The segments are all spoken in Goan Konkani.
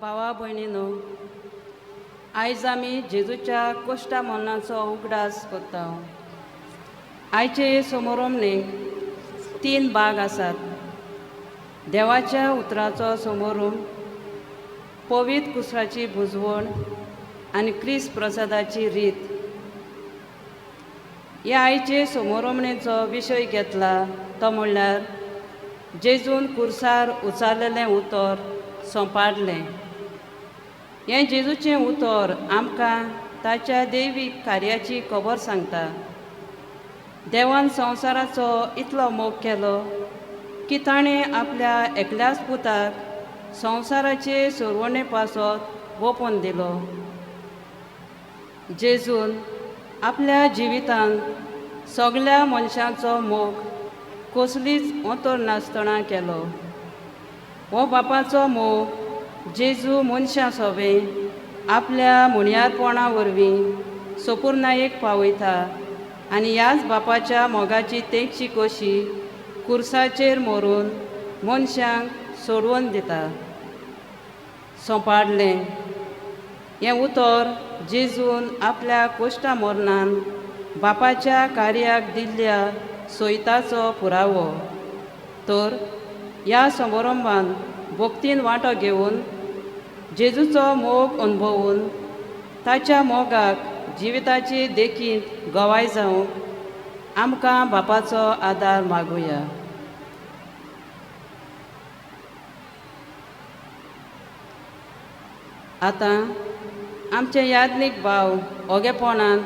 भावा भयणीनो, आयज आमी जेजूच्या कोश्टा मरणाचो उगडास करता. आयचे समारंभणेक तीन भाग आसात. देवाच्या उतराचो समारंभ, पवित्र कुसराची भुजवण आनी क्रिस्त प्रसादाची रीत. ह्या आयचे समारंभणेचो विशय घेतला तो म्हणल्यार जेजून कुर्सार उचारलेलें उतर सोंपाडलें. हें जेजूचें उतर आमकां ताच्या दैवीक कार्याची खबर सांगता. देवान संवसाराचो इतलो मोग केलो की ताणें आपल्या एकल्याच पुताक संवसाराचे सुरवणे पासत वोपून दिलो. जेजून आपल्या जिवितांत सगल्या मनशांचो मोग कसलीच अंतर नासतना केलो. हो बापाचो मोग जेजू मनशां सोबें आपल्या मुणयारपणा वरवीं सोपूर्णायेक पावयता आनी ह्याच बापाच्या मोगाची तेंगशी कशी कुर्साचेर मरून मनशांक सोडवून दिता. सोंपाडलें हें उतर जेजून आपल्या कोश्टा मरणान बापाच्या कार्याक दिल्ल्या सोयताचो पुरावो. तर ह्या समारंभान भक्तीन वांटो घेवन जेजूचो मोग अनुभवून ताच्या मोगाक जिविताची देखींत गवाय जावंक आमकां बापाचो आदार मागुया. आतां आमचे याज्ञीक भाव ओगेपणांत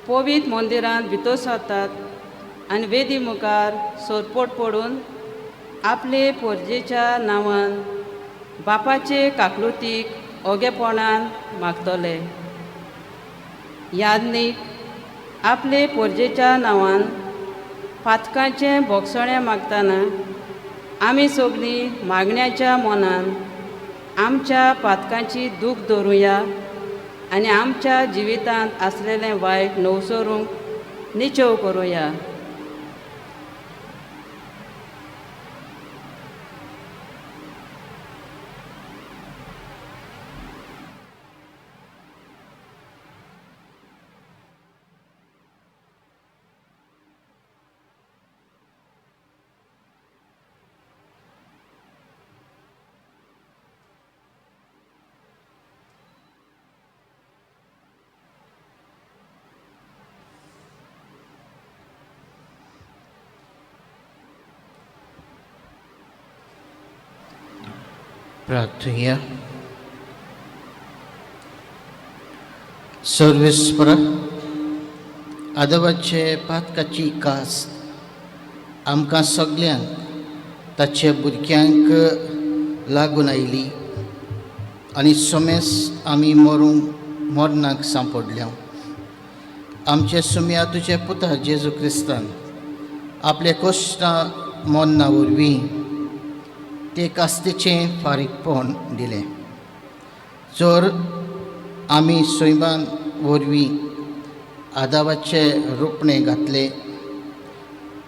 पवित्र मंदिरांत भितर सरतात आनी वेदी मुखार सोरपोट पडून आपले पोरजेच्या नांवान बापाचे काकलुतीक ओगेपणान मागतले. याज्ञीक आपले पोरजेच्या नांवान पातकाचें भोगसणें मागतना आमी सगळीं मागण्याच्या मनान आमच्या पातकांची दूख दवरुया आनी आमच्या जिवितांत आसलेलें वायट नवसरूंक निचेव करुया. प्रार्थुया. सर्वेस्पर आदवाचे पातकाची कास आमकां सगल्यांक ताचे भुरग्यांक लागून आयली आनी सोमेस आमी मरूंक मरणाक सांपडल्या. आमचे सुम्या तुजे पुता जेजू क्रिस्तान आपले कश्टां मरणा वरवीं ते कास्तेचें फारीकपण दिलें. जर आमी सैमान वरवीं आदावाचें रुपणें घातलें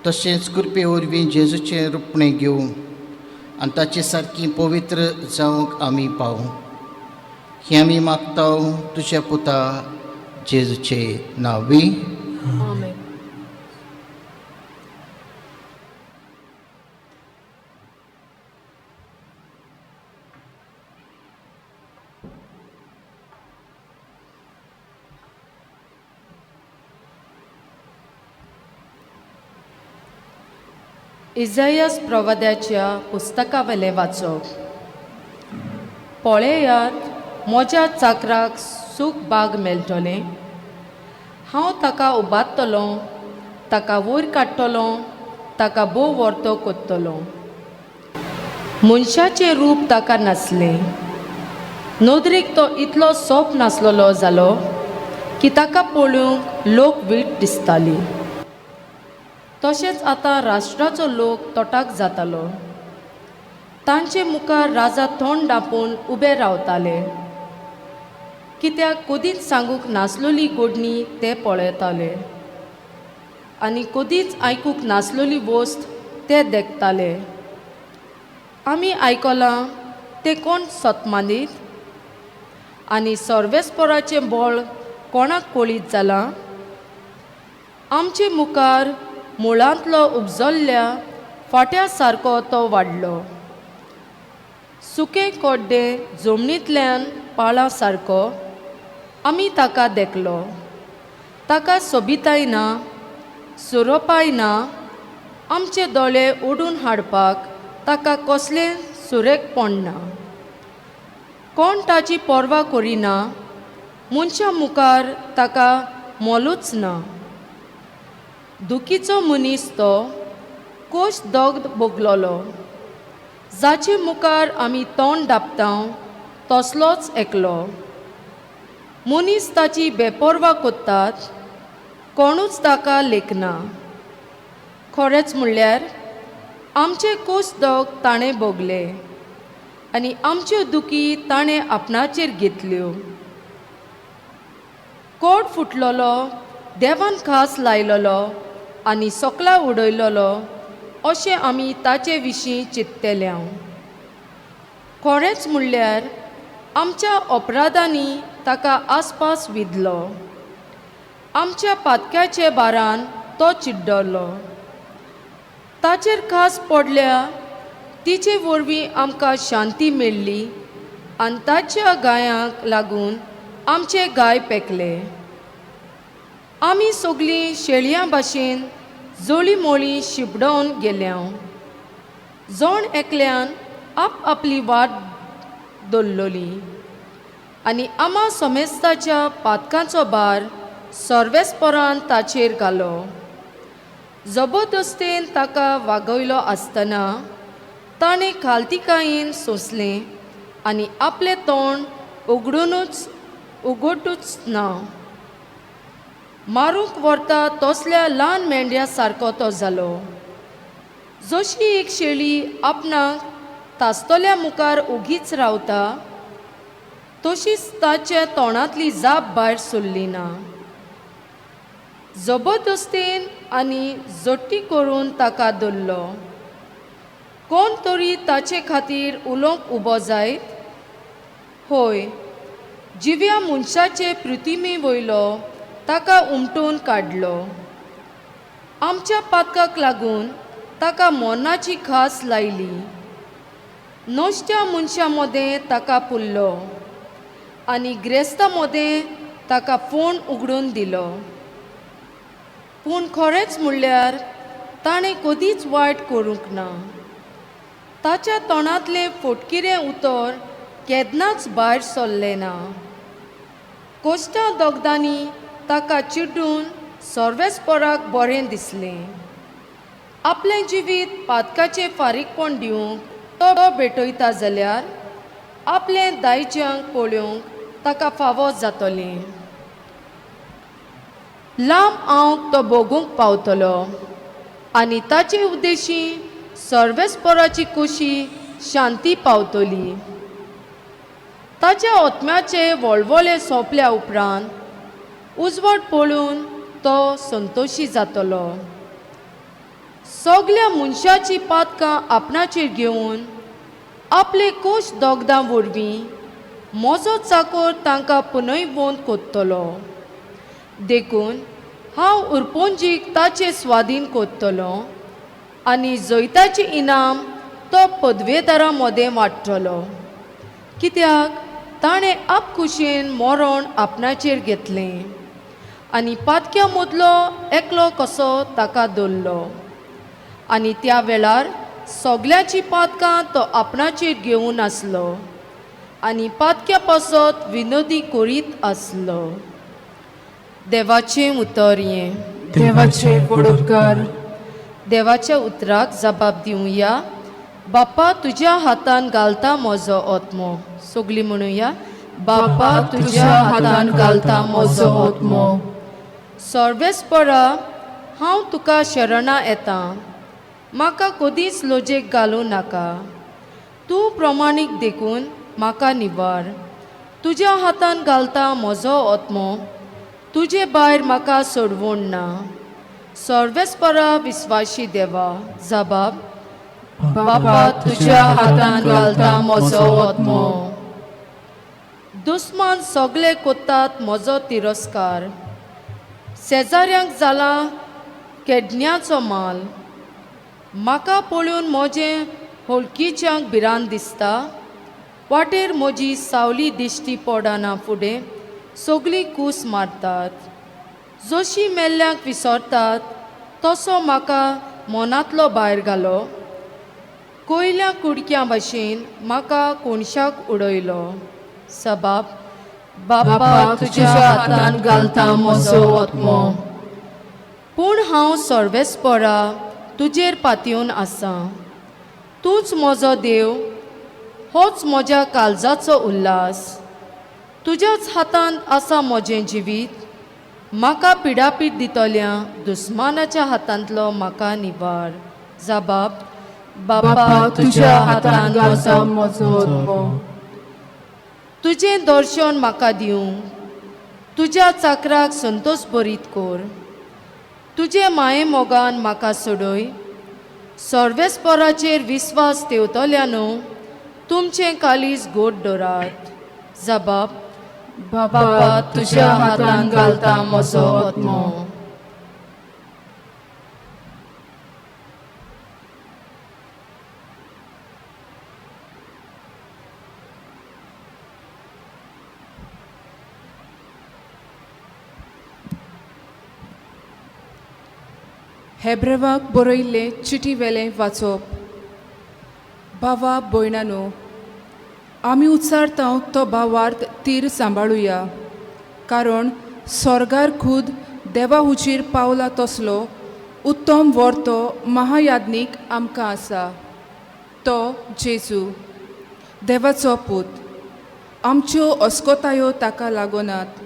तशेंच कृपे वरवीं जेजूचें रुपणें घेवन आनी ताचे सारकी पवित्र जावंक आमी पावूं हें आमी मागता तुज्या पुता जेजूचे नांवी. आमेन. इजायस प्रवाद्याच्या पुस्तकावेलें वाचप. पळयात, म्हज्या चाकराक सूख बाग मेळटलें, हांव ताका उबारतलों, ताका वयर काडटलों, ताका भोव वर्तो कोत्तलो. मनशाचें रूप ताका नासलें, नदरेक तो इतलो सोप नासलेलो जालो की ताका पळोवंक लोक वीट दिसताली. तशेंच आतां राष्ट्राचो लोक तोटाक जातालो. तांचे मुखार राजा तोंड धांपून उबे रावताले, कित्याक कदींच सांगूंक नासलोली गोडणी ते पळयताले आनी कदींच आयकूंक नासलोली वस्त ते देखताले. आमी आयकलां तें कोण सतमानीत आनी सर्वेस्पराचें बळ कोणाक कळीत जालां? आमचे मुखार मुळांतलो उपजल्ल्या फाट्या सारको तो वाडलो, सुकें कोड्डें जमनींतल्यान पाळां सारको आमी ताका देखलो. ताका सोबिताय ना, सोरोपाय ना, आमचे दोळे ओडून हाडपाक ताका कसलें सुरेखपण ना. कोण ताची पर्वा करिना, मनशां मुखार ताका मोलूच ना. दुखीचो मनीस तो, कोश दग्ध भोगलोलो, जाचे मुखार आमी तोंड दापता तसलोच एकलो. मनीस ताची बेपर्वा करतात, कोणूच ताका लेखना. खरेंच म्हणल्यार आमचे कोश दग ताणें भोगले आनी आमच्यो दुखी ताणें आपणाचेर घेतल्यो. कोड फुटलोलो, देवान खास लायलोलो आनी सकला उडयलोलो अशें आमी ताचे विशीं चिंततले. खरेंच म्हणल्यार आमच्या अपराधांनी ताका आसपास विधलो, आमच्या पातक्याचे बारान तो चिड्डलो. ताचेर खास पडल्या तिचे वरवीं आमकां शांती मेळ्ळी आनी ताच्या गायांक लागून आमचे गाय पेकले. आमी सगळीं शेळयां भाशेन जोळी मोळी शिपडोवन गेल्या, जण एकल्यान आप आपली वाट दवरलोली आनी आमा समेस्ताच्या पातकांचो भार सर्वेस्परान ताचेर घालो. जबरदस्तेन ताका वागयलो आसतना ताणें खालतिकायेन सोंसलें आनी आपलें तोंड उगडुनूच उगडूच ना. मारूंक व्हरता तसल्या ल्हान मेंढ्या सारको तो जालो. जशी एक शेळी आपणाक तासतल्या मुखार ओगीच रावता तशीच ताच्या तोंडांतली जाप भायर सरली ना. जबरदस्तेन आनी जोट्टी करून ताका धरलो. कोण तरी ताचे खातीर उलोवंक उबो जायत? होय, जिव्या मनशाचे प्रतिमे वयलो ताका उमटून काडलो. आमच्या पातकाक लागून ताका मरणाची खास लायली. नश्ट्या मनशां मदें ताका पुरलो आनी ग्रेस्तां मदें ताका फोण उगडून दिलो. पूण खरेंच म्हणल्यार ताणें कदीच वायट करूंक ना. ताच्या तोंडांतलें फटकिरें उतर केन्नाच भायर सरलें ना. कोश्टा दगदांनी ताका चिड्डून सर्वेस्पराक बरें दिसलें. आपलें जिवीत पातकाचें फारीकपण दिवंक तो भेटयता जाल्यार आपलें दायज्यांक पळोवंक ताका फावो जातलें. लांब आंवक तो भोगूंक पावतलो आनी ताचे उद्देशी सर्वेस्पराची कुशी शांती पावतली. ताच्या आत्म्याचे वळवळे सोंपल्या उपरांत उजवाड पळोवन तो संतोशी जातलो. सगल्या मनशाचीं पातकां आपणाचेर घेवन आपले कोश दोगदां वरवीं म्हजो चाकोर तांकां पुनयवंत कोत्तलो. देखून हांव उरपोंजीक ताचे स्वादीन कोत्तलो आनी जैताचें इनाम तो पदवेदारां मदें वाडटलो, कित्याक ताणें आपखुशयेन मरण आपणाचेर घेतलें आनी पातक्या मदलो एकलो कसो ताका दवरलो आनी त्या वेळार सगल्यांचीं पातकां तो आपणाचेर घेवन आसलो आनी पातक्या पासत विनोदी करीत आसलो. देवाचें उतर हें. देवाचे वडोपकार. देवाच्या उतराक जबाब दिवया. बापा तुज्या हातान घालता म्हजो आत्मो. सगळीं म्हणुया, बापा तुज्या हातान घालता म्हजो आत्मो. सर्वेस्परा हांव तुका शरणां येता, म्हाका कदींच लजेक घालूं नाका. तूं प्रमाणीक देखून म्हाका निवार. तुज्या हातान घालता म्हजो आत्मो, तुजे भायर म्हाका सोडवण ना. सर्वेस्परा विस्वाशी देवा. जबाब. बापा तुज्या हातान घालता म्हजो आत्मो. दुस्मान सगळे कोत्तात म्हजो तिरस्कार, शेजाऱ्यांक जाला केडण्याचो माल. म्हाका पळोवन म्हजें होळकीच्यांक भिरांत दिसता. वाटेर म्हजी सावली दिश्टी पडना फुडें सगळीं कूस मारतात. जशी मेल्ल्यांक विसरतात तसो म्हाका मनांतलो भायर घालो. कोयल्या कुडक्यां भशेन म्हाका कोणशाक उडयलो. सबाब बापा तुज्या हातान घालता म्हजो आत्मो. पूण हांव सर्वेस्परा तुजेर पातयेवन आसा. तूंच म्हजो देव, होच म्हज्या काळजाचो उल्हास. तुज्याच हातांत आसा म्हजें जिवीत. म्हाका पिडापीड दितल्या दुस्मानाच्या हातांतलो म्हाका निवार. जबाब बापा तुज्या हातान घालता म्हजो आत्मो. तुजें दर्शन म्हाका दिवंक, तुज्या चाकराक संतोश भरीत कर. तुजे माये मोगान म्हाका सोडय. सर्वेस्पराचेर विस्वास ठेवतल्यानो तुमचें काळीज गोड दवरात. जबाब बापा तुज्या हातान घालता म्हजो आत्मो. हेब्रेवाक बरयल्ले चिटी वेलें वाचप. भावा भयणानो, आमी उच्चारता तो भावार्थ तीर सांबाळुया, कारण स्वर्गार खूद देवा हुजीर पावला तसलो उत्तम वर्तो महायाज्ञीक आमकां आसा, तो जेजू देवाचो पूत. आमच्यो अस्कोतायो ताका लागोनात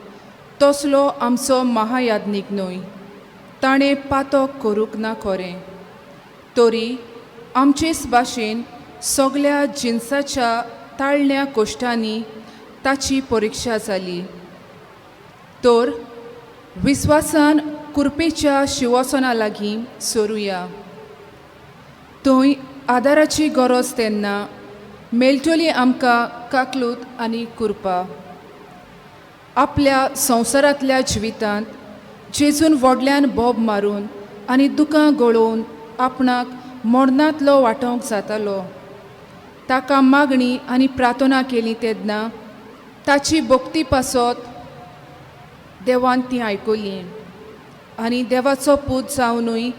तसलो आमचो महायाज्ञीक न्हय. ताणें पातक करूंक ना खरें, तरी आमचेच भाशेन सगल्या जिनसाच्या ताळण्या कोश्टांनी ताची परिक्षा जाली. तर विस्वासान कुरपेच्या शिवसना लागीं सोरुया. थंय आदाराची गरज तेन्ना मेळटली आमकां काकलूत आनी कुरपा. आपल्या संवसारांतल्या जिवितांत जेजून व्हडल्यान बोब मारून आनी दुकां गळोवन आपणाक मरणांतलो वाटोवंक जातालो. ताका मागणी आनी प्रार्थना केली तेन्ना ताची भक्ती पासत देवान ती आयकली आनी देवाचो पूत जावनूय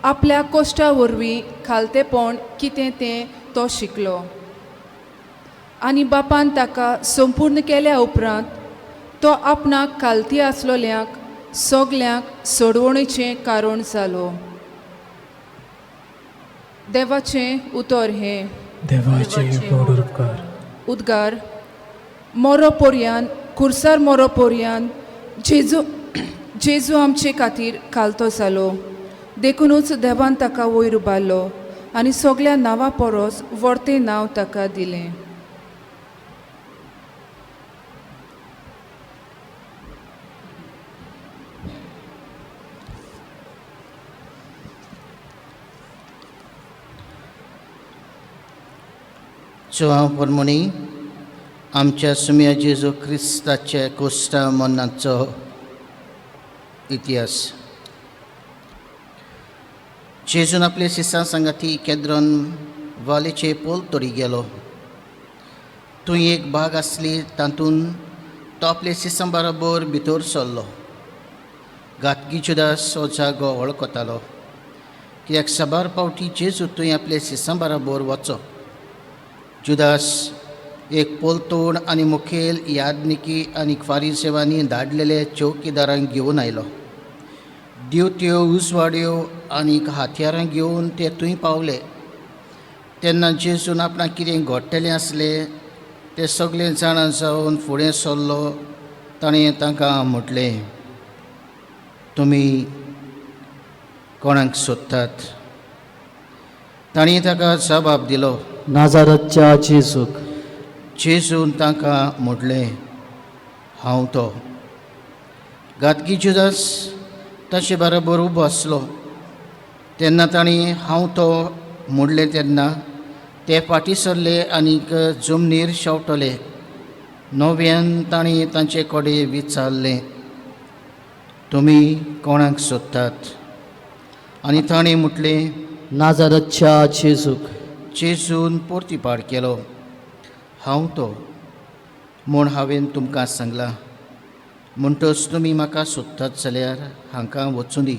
आपल्या कोश्टा वरवीं खालतेपण कितें तें तो शिकलो. आनी बापान ताका संपूर्ण केल्या उपरांत तो आपणाक खालती आसलोल्यांक सगल्यांक सोडवणेचें कारण जालो. देवाचें उतर हें. देवाचे व्हड उपकार. उद्गार. मोरो पोरयान कुर्सार मोरो पोरयान जेजू जेजू आमचे खातीर खालतो जालो. देखुनूच देवान ताका वयर उबारलो आनी सगल्या नांवा परस व्हडतें नांव ताका दिलें. चोवा परमणी आमच्या सुम्या जेजू क्रिस्ताच्या कोश्टा मरणाचो इतिहास. जेजून आपले शिसां सांगाती केद्रन वालीचे पोल तोडी गेलो. थंय एक बाग आसली, तातूंत तो आपले शिसां बरोबर भितर सरलो. घातकी जुदास हो जागो वळखतालो, कित्याक साबार पावटी जेजू थंय आपले शिसां बरोबर वचो. जुदास एक पोलतोड आनी मुखेल यादनिकी आनी फारिसेवांनी धाडलेले चौकीदारांक घेवन आयलो. दिवट्यो उजवाड्यो आनी हत्यारां घेवन ते थंय पावले. तेन्ना जेजून आपणाक कितें घडटलें आसलें तें सगळें जाणा जावन फुडें सरलो. ताणें तांकां म्हटलें, तुमी कोणाक सोदतात? तांणी ताका जबाब दिलो, नाजारतच्या जेजूक. जेजून तांकां म्हटलें, हांव तो. घातकी जुदास ताचे बरोबर उबो आसलो. तेन्ना तांणी हांव तो म्हणलें तेन्ना ते फाटीं सरले आनीक जमनीर शेंवटले. नव्यान तांणी तांचे कडेन विचारलें, तुमी कोणाक सोदतात? आनी ताणें म्हटलें, नाजारतच्या जेजूक. जेजून पोर्तिपाड केलो, हांव तो म्हूण हांवें तुमकां सांगलां. म्हणटच तुमी म्हाका सोदतात जाल्यार हांकां वचूं दी.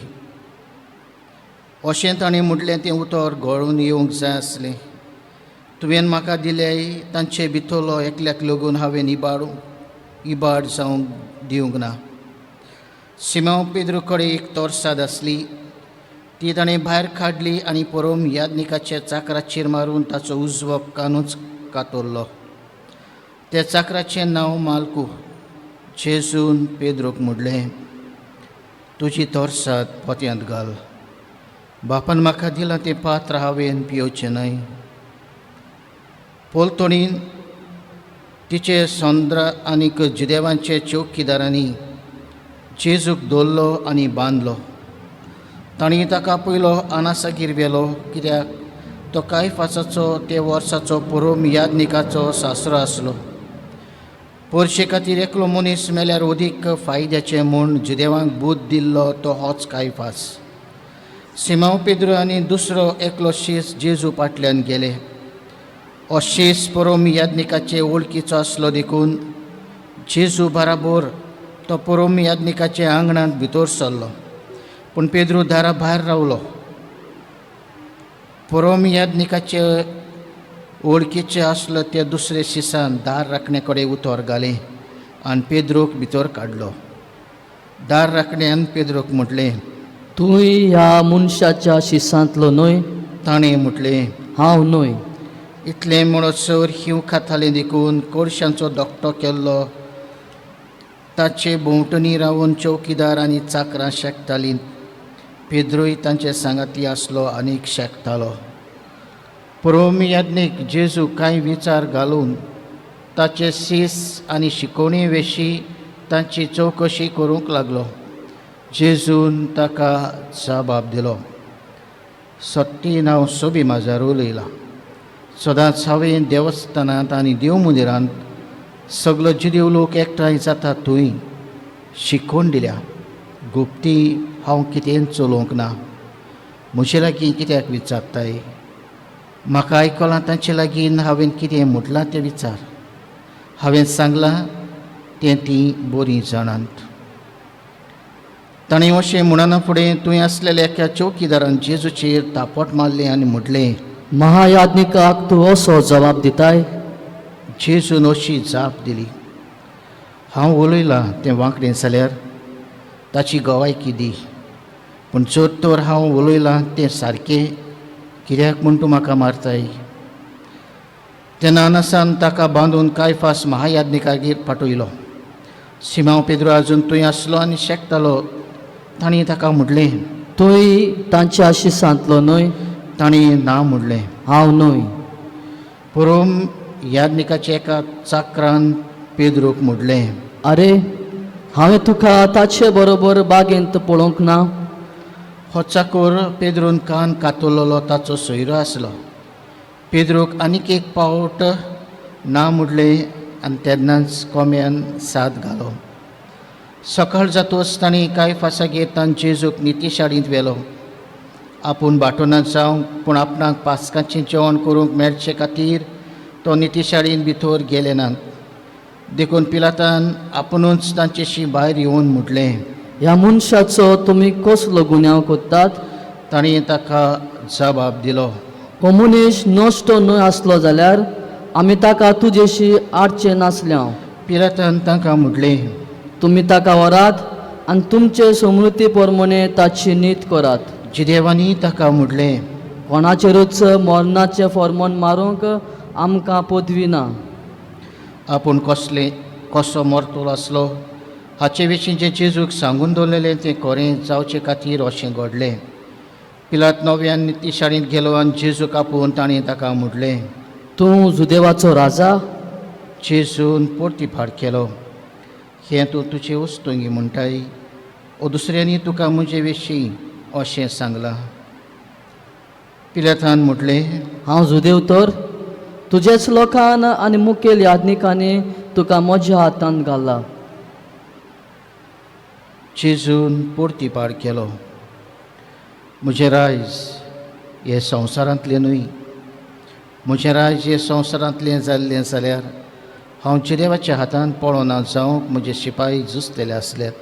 अशें ताणें म्हटलें तें उतर गळून येवंक जाय आसलें. तुवें म्हाका दिल्याय तांचे भितरलो एकल्याक लागून हांवें इबाड जावंक दिवंक ना. सिमांव पेद्रू कडेन एक तोरसाद आसली, ती ताणें भायर काडली आनी परोम यादनिकाच्या चाकराचेर मारून ताचो उजवो कानूच कातरलो. त्या चाकराचें नांव मालकू. जेजून पेद्रूक म्हणलें, तुजी तोरसाद पोत्यांत घाल. बापान म्हाका दिलां तें पात्र हांवें पियोवचें न्हय. पोलतोणीन तिचे सोंद्रा आनीक जुदेवांचे चौकीदारांनी जेजूक दवरलो आनी बांदलो. तांणी ताका पयलो आनासागीर व्हेलो, कित्याक तो कायफासाचो ते वर्साचो परोम यादनिकाचो सासरो आसलो. पोरशे खातीर एकलो मनीस मेल्यार अदीक फायद्याचें म्हूण जुदेवांक बूद दिल्लो तो होच कायफास. सिमांव पेद्रू आनी दुसरो एकलो शीस जेजू फाटल्यान गेले. हो शीस परोम यादनिकाचे वळखीचो आसलो देखून जेजू बराबर तो परोम यादनिकाच्या आंगणांत भितर सरलो, पूण पेद्रू दारा भायर रावलो. परोम यादनिकाचे वळखीचे आसलो त्या दुसरे शिसान दार राखणे कडेन उतर घालें आनी पेद्रूक भितर काडलो. दार राखण्यान पेद्रूक म्हटलें, तूंय ह्या मनशाच्या शिसांतलो न्हय? ताणें म्हटलें, हांव न्हय. इतलें म्हणसर हींव खातालें देखून कोळशांचो धकटो केल्लो ताचे भोंवतणी रावन चौकीदार आनी चाकरां शेकतालीं. पेद्रूय तांचे सांगाती आसलो आनीक शेकतालो. परोम याज्ञीक जेजू कांय विचार घालून ताचे सीस आनी शिकोवणे विशीं तांची चवकशी करूंक लागलो. जेजून ताका जबाब दिलो, सत्तीन हांव सोबी माजार उलयलां. सदांच हांवें देवस्थानांत आनी देव मंदिरांत सगलो जिदेव लोक एकठांय जाता थंय शिकोवन दिल्या. गुप्ती हांव कितें चलोवंक ना. म्हजे लागीं कित्याक विचारताय? म्हाका आयकलां तांचे लागीं हांवें कितें म्हटलां तें विचार. हांवें सांगलां तें तीं बरीं जाणात. ताणें अशें म्हणना फुडें तुवें आसलेल्या एका चौकीदारान जेजूचेर तापट मारलें आनी म्हटलें, महायाज्ञिकाक तूं असो जबाब दिताय? जेजून अशी जाप दिली, हांव उलयलां तें वांकडें जाल्यार ताची गवायकी दी, पूण जर तर हांव उलयलां तें सारकें कित्याक म्हूण तूं म्हाका मारताय? तेन्ना अनसान ताका बांदून कायफास महायाज्ञिकागेर पाठयलो. सिमांव पेद्रू आजून थंय आसलो आनी शेकतालो. तांणी ताका म्हटलें, तूंय तांच्या शिसांतलो न्हय? तांणी ना म्हणलें. हांव न्हय. परोम याज्ञिकाच्या एका चाकरान पेद्रूक म्हणलें, आरे, हांवें तुका ताचे बरोबर बागेंत पळोवंक ना? हो चाकोर पेद्रून कान कातरलेलो ताचो सोयरो आसलो. पेद्रूक आनीक एक पावट ना म्हणलें आनी तेन्नाच कोम्यान साद घालो. सकाळ जातच तांणी कायफासागेर ताण जेजूक नितीशाळींत व्हेलो. आपूण बाटोना जावंक पूण आपणाक पास्काचें जेवण करूंक मेळचे खातीर तो नितीशाळींत भितर गेले नात. देखून पिलातान आपुणूच तांचेशी भायर येवन म्हटलें, ह्या मनशाचो तुमी कसलो गुन्यांव करतात? तांणी ताका जबाब दिलो, हो मनीस नश्ट न्हय आसलो जाल्यार आमी ताका तुजेशी आडचे नासले. पिलातान तांकां म्हटलें, तुमी ताका व्हरात आनी तुमचे समृती प्रमाणे ताची नीत करात. जिदेवांनी ताका म्हटलें, कोणाचेरूच मरणाचें फॉर्मोन मारूंक आमकां पदवी ना. आपूण कसले कसो मरतलो आसलो हाचे विशीं जें जेजूक सांगून दवरलेलें तें खरें जावचे खातीर अशें घडलें. पिलात नव्यान नितीशाळींत गेलो आनी जेजूक आपोवन ताणें ताका म्हटलें, तूं जुदेवाचो राजा? जेजून पोर्तिफार केलो, हें तूं तुजे वस्तुंगी म्हणटाय ओ दुसऱ्यांनी तुका म्हजे विशीं अशें सांगलां? पिलातान म्हटलें, हांव जुदेव तर तुजेच लोकान आनी मुखेल याज्ञिकांनी तुका म्हज्या हातांत घाला. जेजून पोर्तीपाड केलो, म्हजें रायज हें संवसारांतलें न्हय. म्हजें रायज हें संवसारांतलें जाल्लें जाल्यार हांव जिदेवाच्या हातान पळोवना जावंक म्हजे शिपाय झुजतले आसल्यात,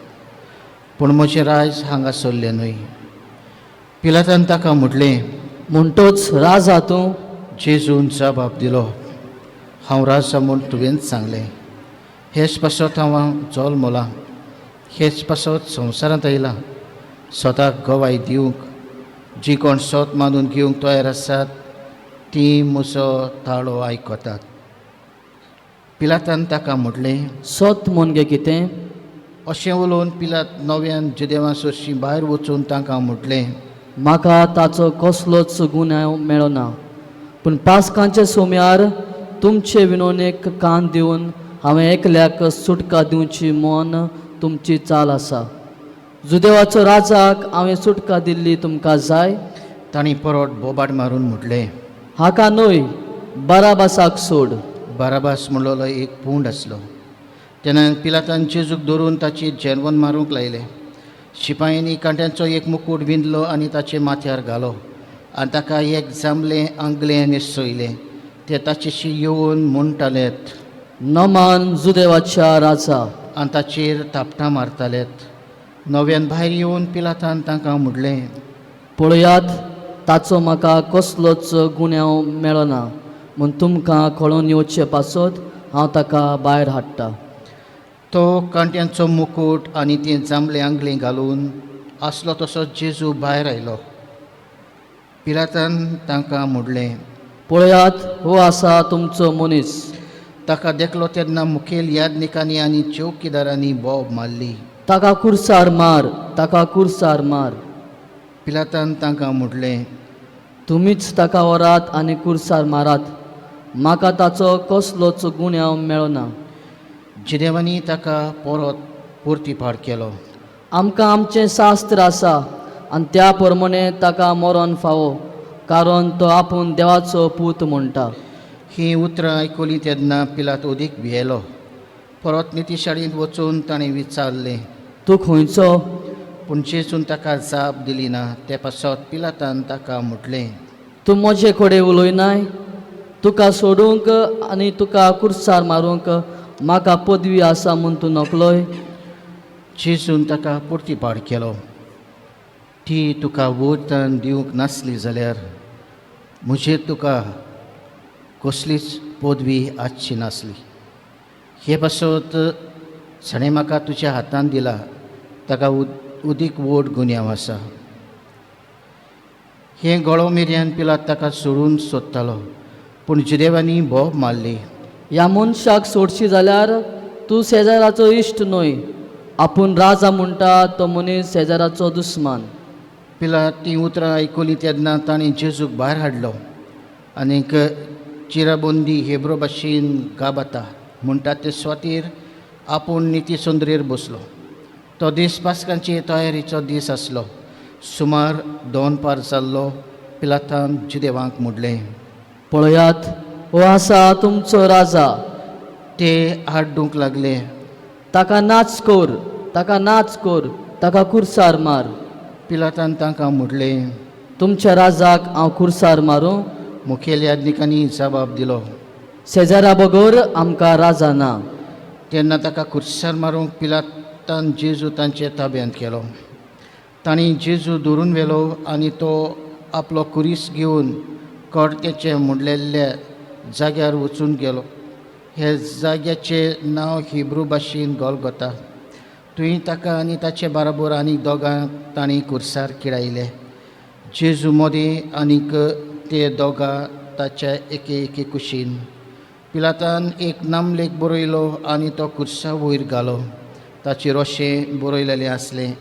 पूण म्हजें रायज हांगा सरलें न्हय. पिलातान ताका म्हटलें, म्हणटोच राजा तूं? जेजून जबाब दिलो, हांव राजा म्हूण तुवेंच सांगलें. हेच पासत हांव जल्मलां, हेच पासत संवसारांत आयलां, स्वताक गवाय दिवंक. जी कोण सोत मानून घेवंक तयार आसात ती म्हजो ताळो आयकतात. पिलातान ताका म्हटलें, सत म्हणगे कितें? अशें उलोवन पिलात नव्यान जुदेवां सोरशीं भायर वचून तांकां म्हटलें, म्हाका ताचो कसलोच गुन्यांव मेळना, पूण पास्कांच्या सोम्यार तुमचे विनवणेक कान दिवन हांवें एकल्याक सुटका दिवची म्हूण तुमची चाल आसा. जुदेवाचो राजाक हांवें सुटका दिल्ली तुमकां जाय? तांणी परत बोबाट मारून म्हटलें, हाका न्हय, बाराबासाक सोड. बाराबास म्हणलेलो एक पूंड आसलो. तेन्ना पिलातान जेजूक धरून ताची जेरवन मारूंक लायलें. शिपायांनी कांट्यांचो एक मुकूट विंदलो आनी ताचे माथ्यार घालो आनी ताका एक जांबलें आंगलें न्हेसयलें. ते ताचेशी येवन म्हणटालेत, नमान जुदेवाच्या राजा. आनी ताचेर थापटां मारतालेत. नव्यान भायर येवन पिलातान तांकां म्हणलें, पळयात, ताचो म्हाका कसलोच गुन्यांव मेळना म्हूण तुमकां कळोवन येवचे पासत हांव ताका भायर हाडटा. तो कांट्यांचो मुकूट आनी तें जांबलें आंगलें घालून आसलो तसो जेजू भायर आयलो. पिलातान तांकां म्हणलें, पळयात, हो आसा तुमचो मनीस. ताका देखलो तेन्ना मुखेल याज्ञिकांनी आनी चौकीदारांनी बोब मारली, ताका कुर्सार मार, ताका कुर्सार मार. पिलातान तांकां म्हणलें, तुमीच ताका व्हरात आनी कुर्सार मारात, म्हाका ताचो कसलोच गुन्यांव मेळना. जिदेवांनी ताका परत पोर्तीपाड केलो. आमकां आमचें शास्त्र आसा आनी त्या प्रमाणे ताका मरण फावो, कारण तो आपूण देवाचो पूत म्हणटा. हीं उतरां आयकलीं तेन्ना पिलात अदीक भियेलो. परत नितीशाळेंत वचून ताणें विचारलें, तूं खंयचो? पूण जेजून ताका जाप दिली ना. ते पासत पिलातान ताका म्हटलें, तूं म्हजे कडेन उलयनाय? तुका सोडूंक आनी तुका कुर्सार मारूंक म्हाका पदवी आसा म्हूण तूं नकलोय? जेजून ताका पोर्तीपाड केलो, ती तुका वरदान दिवंक नासली जाल्यार म्हजेर तुका कसलीच पदवी आसची नासली. हे पासत जाणें म्हाका तुज्या हातान दिला ताका उदीक व्हड गुन्यांव आसा. हें गळो मेरेन पिलात ताका सोडून सोदतालो, पूण जुदेवांनी बोब मारली, ह्या मनशाक सोडशी जाल्यार तूं शेजाराचो इश्ट न्हय. आपूण राजा म्हणटा तो मनीस शेजाराचो दुस्मान. पिलात तीं उतरां आयकलीं तेन्ना ताणें जेजूक भायर हाडलो आनीक चिराबंदी हेब्रो भाशेन गाबाता म्हणटा ते सुवातेर आपूण निती सुंदरेर बसलो. तो दीस पास्कांचे तयारीचो दीस आसलो. सुमार 2 जाल्लो. पिलातान जुदेवांक म्हणलें, पळयात, हो आसा तुमचो राजा. ते आड्डूंक लागले, ताका नाच कर, ताका नाच कर, ताका कुर्सार मार. पिलातान तांकां म्हणलें, तुमच्या राजाक हांव कुर्सार मारूं? मुखेल याज्ञिकांनी जबाब दिलो, शेजारा बगर आमकां राजा ना. तेन्ना ताका कुर्सार मारूंक पिलातान जेजू तांचे ताब्यांत केलो. तांणी जेजू धरून व्हेलो आनी तो आपलो कुरीस घेवन कडत्याचें म्हणलेल्या जाग्यार वचून गेलो. हे जाग्याचें नांव हिब्रू भाशेन गोलगोता. थंय ताका आनी ताचे बराबर आनी दोगांक तांणी कुर्सार किडायले. जेजू मदीं आनीक ते दोगां ताच्या एके एके कुशीन. पिलातान एक नामलेख बरयलो आनी तो कुर्सा वयर घालो. ताचेर अशें बरयलेलें आसलें,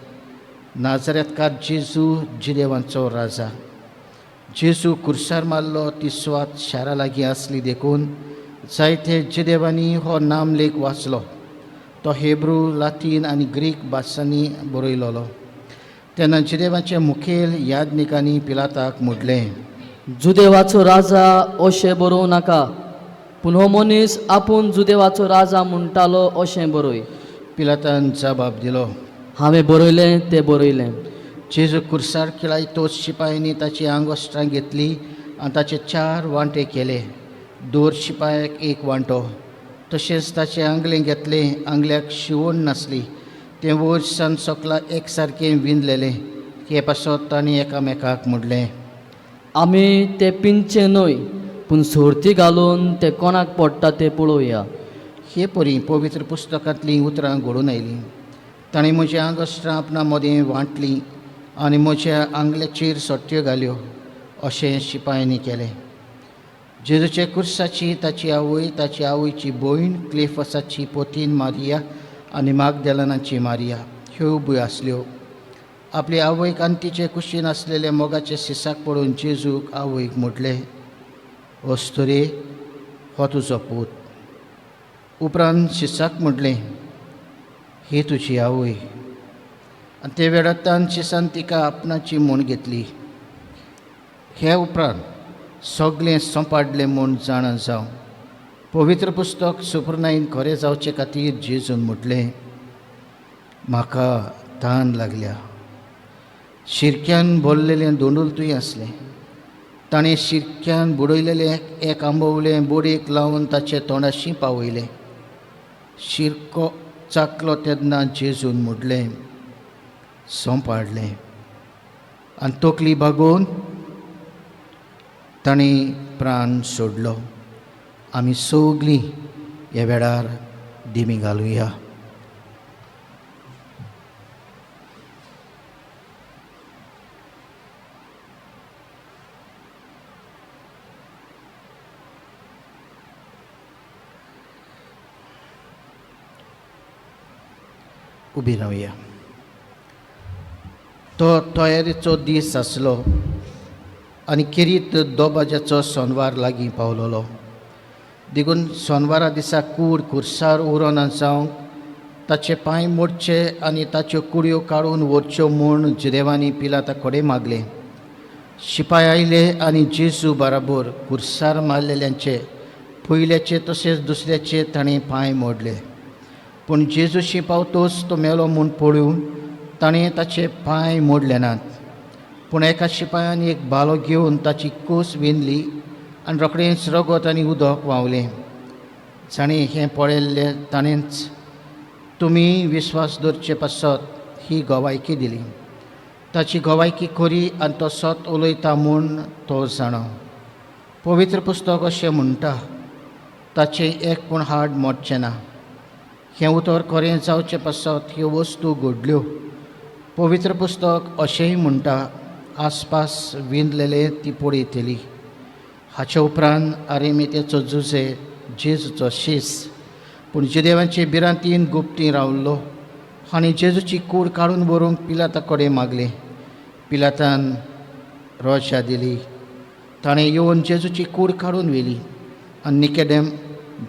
नाजरेतकार जेजू जिदेवांचो राजा. जेजू कुर्सार मारलो ती सुवात शारा लागीं आसली देखून जायते जिदेवांनी हो नामलेख वाचलो. तो हेब्रू, लातीन आनी ग्रीक भासांनी बरयलोलो. तेन्ना जिदेवाचे मुखेल याज्ञिकांनी पिलाताक म्हणलें, जुदेवाचो राजा अशें बरोवं नाका, पूण हो मनीस आपूण जुदेवाचो राजा म्हणटालो अशें बरय. पिलातान जबाब दिलो, हांवें बरयलें तें बरयलें. जेजू कुर्सार खिळायतोच शिपायांनी ताची आंगवस्त्रां घेतली आनी ताचे 4 वांटे केले, दर शिपायाक 1 वांटो. तशेंच ताचें आंगलें घेतलें, आंगल्याक शिवण नासली, तें वयर सान सकला एक सारकें विंदलेलें. हे पासत तांणी एकामेकाक म्हणलें, आमी तें पिंदचें न्हय, पूण सोर्ती घालून तें कोणाक पडटा तें पळोवया. हे परी पवित्र पुस्तकांतलीं उतरां घडून आयलीं. ताणें म्हज्या आंगवस्त्रां आपणा मदें वांटलीं आनी म्हज्या आंगल्याचेर सट्यो घाल्यो. अशें शिपायांनी केलें. जेजूचे कुर्साची ताची आवय, ताची आवयची भयण, क्लेफसाची पोतीन मारिया आनी मागदेलनाची मारिया ह्यो उब्यो आसल्यो. आपली आवयक आनी तिचे कुशीन आसलेले मोगाचे सिसाक पळोवन जेजूक आवयक म्हटलें, अस्तुरे, हो तुजो पूत. उपरांत शिसाक म्हटलें, ही तुजी आवय. आनी ते वेळार शिसान तिका आपणाची म्हूण घेतली. हे उपरांत सगळें सोंपाडलें म्हूण जाणा जावं पवित्र पुस्तक सुप्रनायन खरें जावचे खातीर जेजून म्हटलें, म्हाका तान लागल्या. शिरक्यान भरलेलें दोंडुलतूय आसलें. ताणें शिरक्यान बुडयलेलें एक आंबवलें बोडयेक लावन ताचे तोंडाशी पावयलें. शिरको चाकलो तेन्ना जेजून म्हटलें, सोंपाडलें. आनी तकली बागोवन ताणें प्राण सोडलो. आमी सगळीं ह्या वेळार दिमी घालुया. उबी रावया. तो तयारेचो दीस आसलो आनी खेरीत दोबाज्याचो सोनवार लागीं पावलोलो. देखून सोनवारा दिसा कूड कुर्सार उरोना जावंक ताचे पांय मोडचे आनी ताच्यो कुडयो काडून व्हरच्यो म्हूण जुदेवांनी पिलाता कडेन मागलें. शिपाय आयले आनी जेजू बराबर कुर्सार मारलेल्यांचे पयल्याचे तशेंच दुसऱ्याचे ताणें पांय मोडले. पूण जेजूशी पावतोच तो मेलो म्हूण पळोवन ताणें ताचे पांय मोडले नात. पूण एका शिपायान एक भालो घेवन ताची कूस विंदली आनी रोखडेंच रगत आनी उदक व्हांवलें. जाणें हें पळयल्लें ताणेंच तुमी विस्वास दवरचे पासत ही गवायकी दिली. ताची गवायकी खरी आनी तो सत उलयता म्हूण तो जाणा. पवित्र पुस्तक अशें म्हणटा, ताचें एक पूण हाड मोडचें ना. हें उतर खरें जावचें पासत ह्यो वस्तू घडल्यो. पवित्र पुस्तक अशेंय म्हणटा, आसपास विंदलेले ती पळयतली. हाचे उपरांत आरेमेतेचो जुजे जेजूचो शीस, पूण जुदेवांचे भिरांतीन गुप्ती रावल्लो आनी जेजूची कूड काडून व्हरूंक पिलाता कडेन मागलें. पिलातान रोजा दिली. ताणें येवन जेजूची कूड काडून व्हेली आनी निकेडेम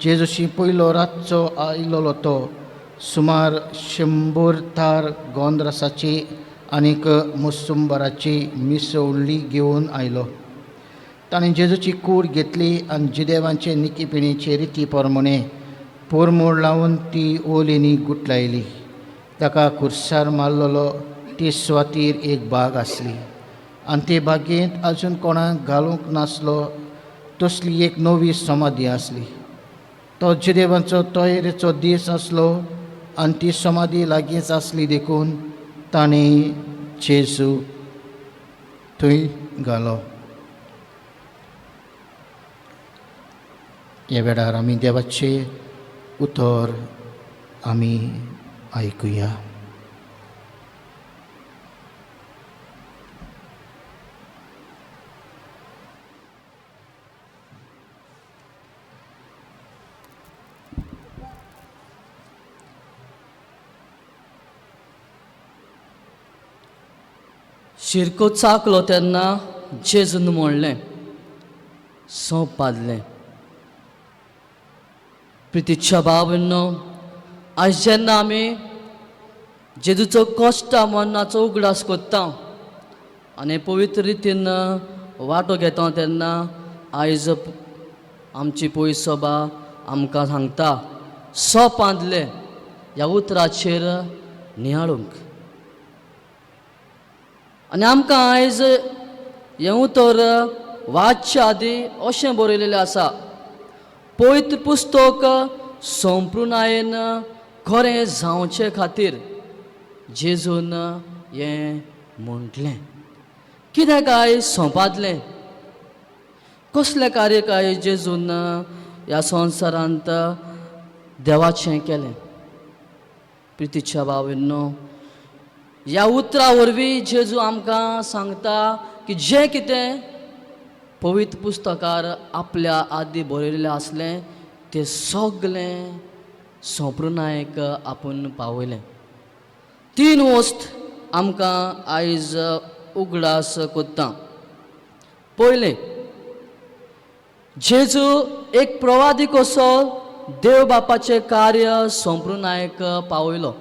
जेजूशी पयलो रातचो आयलोलो तो सुमार 100 तार गोंद्रसाची आनीक मुसुंबराची मिसवली घेवन आयलो. ताणें जेजूची कूड घेतली आनी जुदेवांचे निकीपिणीचे रिती प्रमाणे पोरमोड लावन ती ओलींनी गुटलायली. ताका कुर्सार मारलेलो ती सुवातीर एक बाग आसली आनी ते बागेंत अजून कोणाक घालूंक नासलो तसली एक नवी समाधी आसली. तो जुदेवांचो तयारेचो दीस आसलो आनी ती समाधी लागींच आसली देखून ताणें जेजू थंय घालो. ह्या वेळार आमी देवाचें उतर आमी आयकुया. शिरको चाकलो तेन्ना जेजून म्हणलें, सोंप बादलें. प्रितीच्या भावनो, आयज जेन्ना आमी जेजूचो कश्ट मरणाचो उगडास करता आनी पवित्र रितीन वांटो घेता तेन्ना आयज आमची पयस सभा आमकां सांगता सोंपांतलें ह्या उतराचेर नियाळूंक. आनी आमकां आयज हें उतर वाचच्या आदी अशें बरयलेलें आसा, पवित्र पुस्तक संपुर्णायेन खरें जावचे खातीर जेजून हें म्हटलें. कितें काय सोंपातलें, कसलें कार्य काय जेजून ह्या संवसारांत देवाचें केलें? प्रितीच्या भावांनो, ह्या उतरा वरवीं जेजू आमकां सांगता की जें कितें पवित्र पुस्तकार आपल्या आदी बरयल्लें आसलें तें सगलें सोंपृनायक आपूण पावयलें. तीन वस्त आमकां आयज उगडास कोत्ता. पयलें, जेजू एक प्रवादी कसो देव बापाचें कार्य सोंपृनायक पावयलो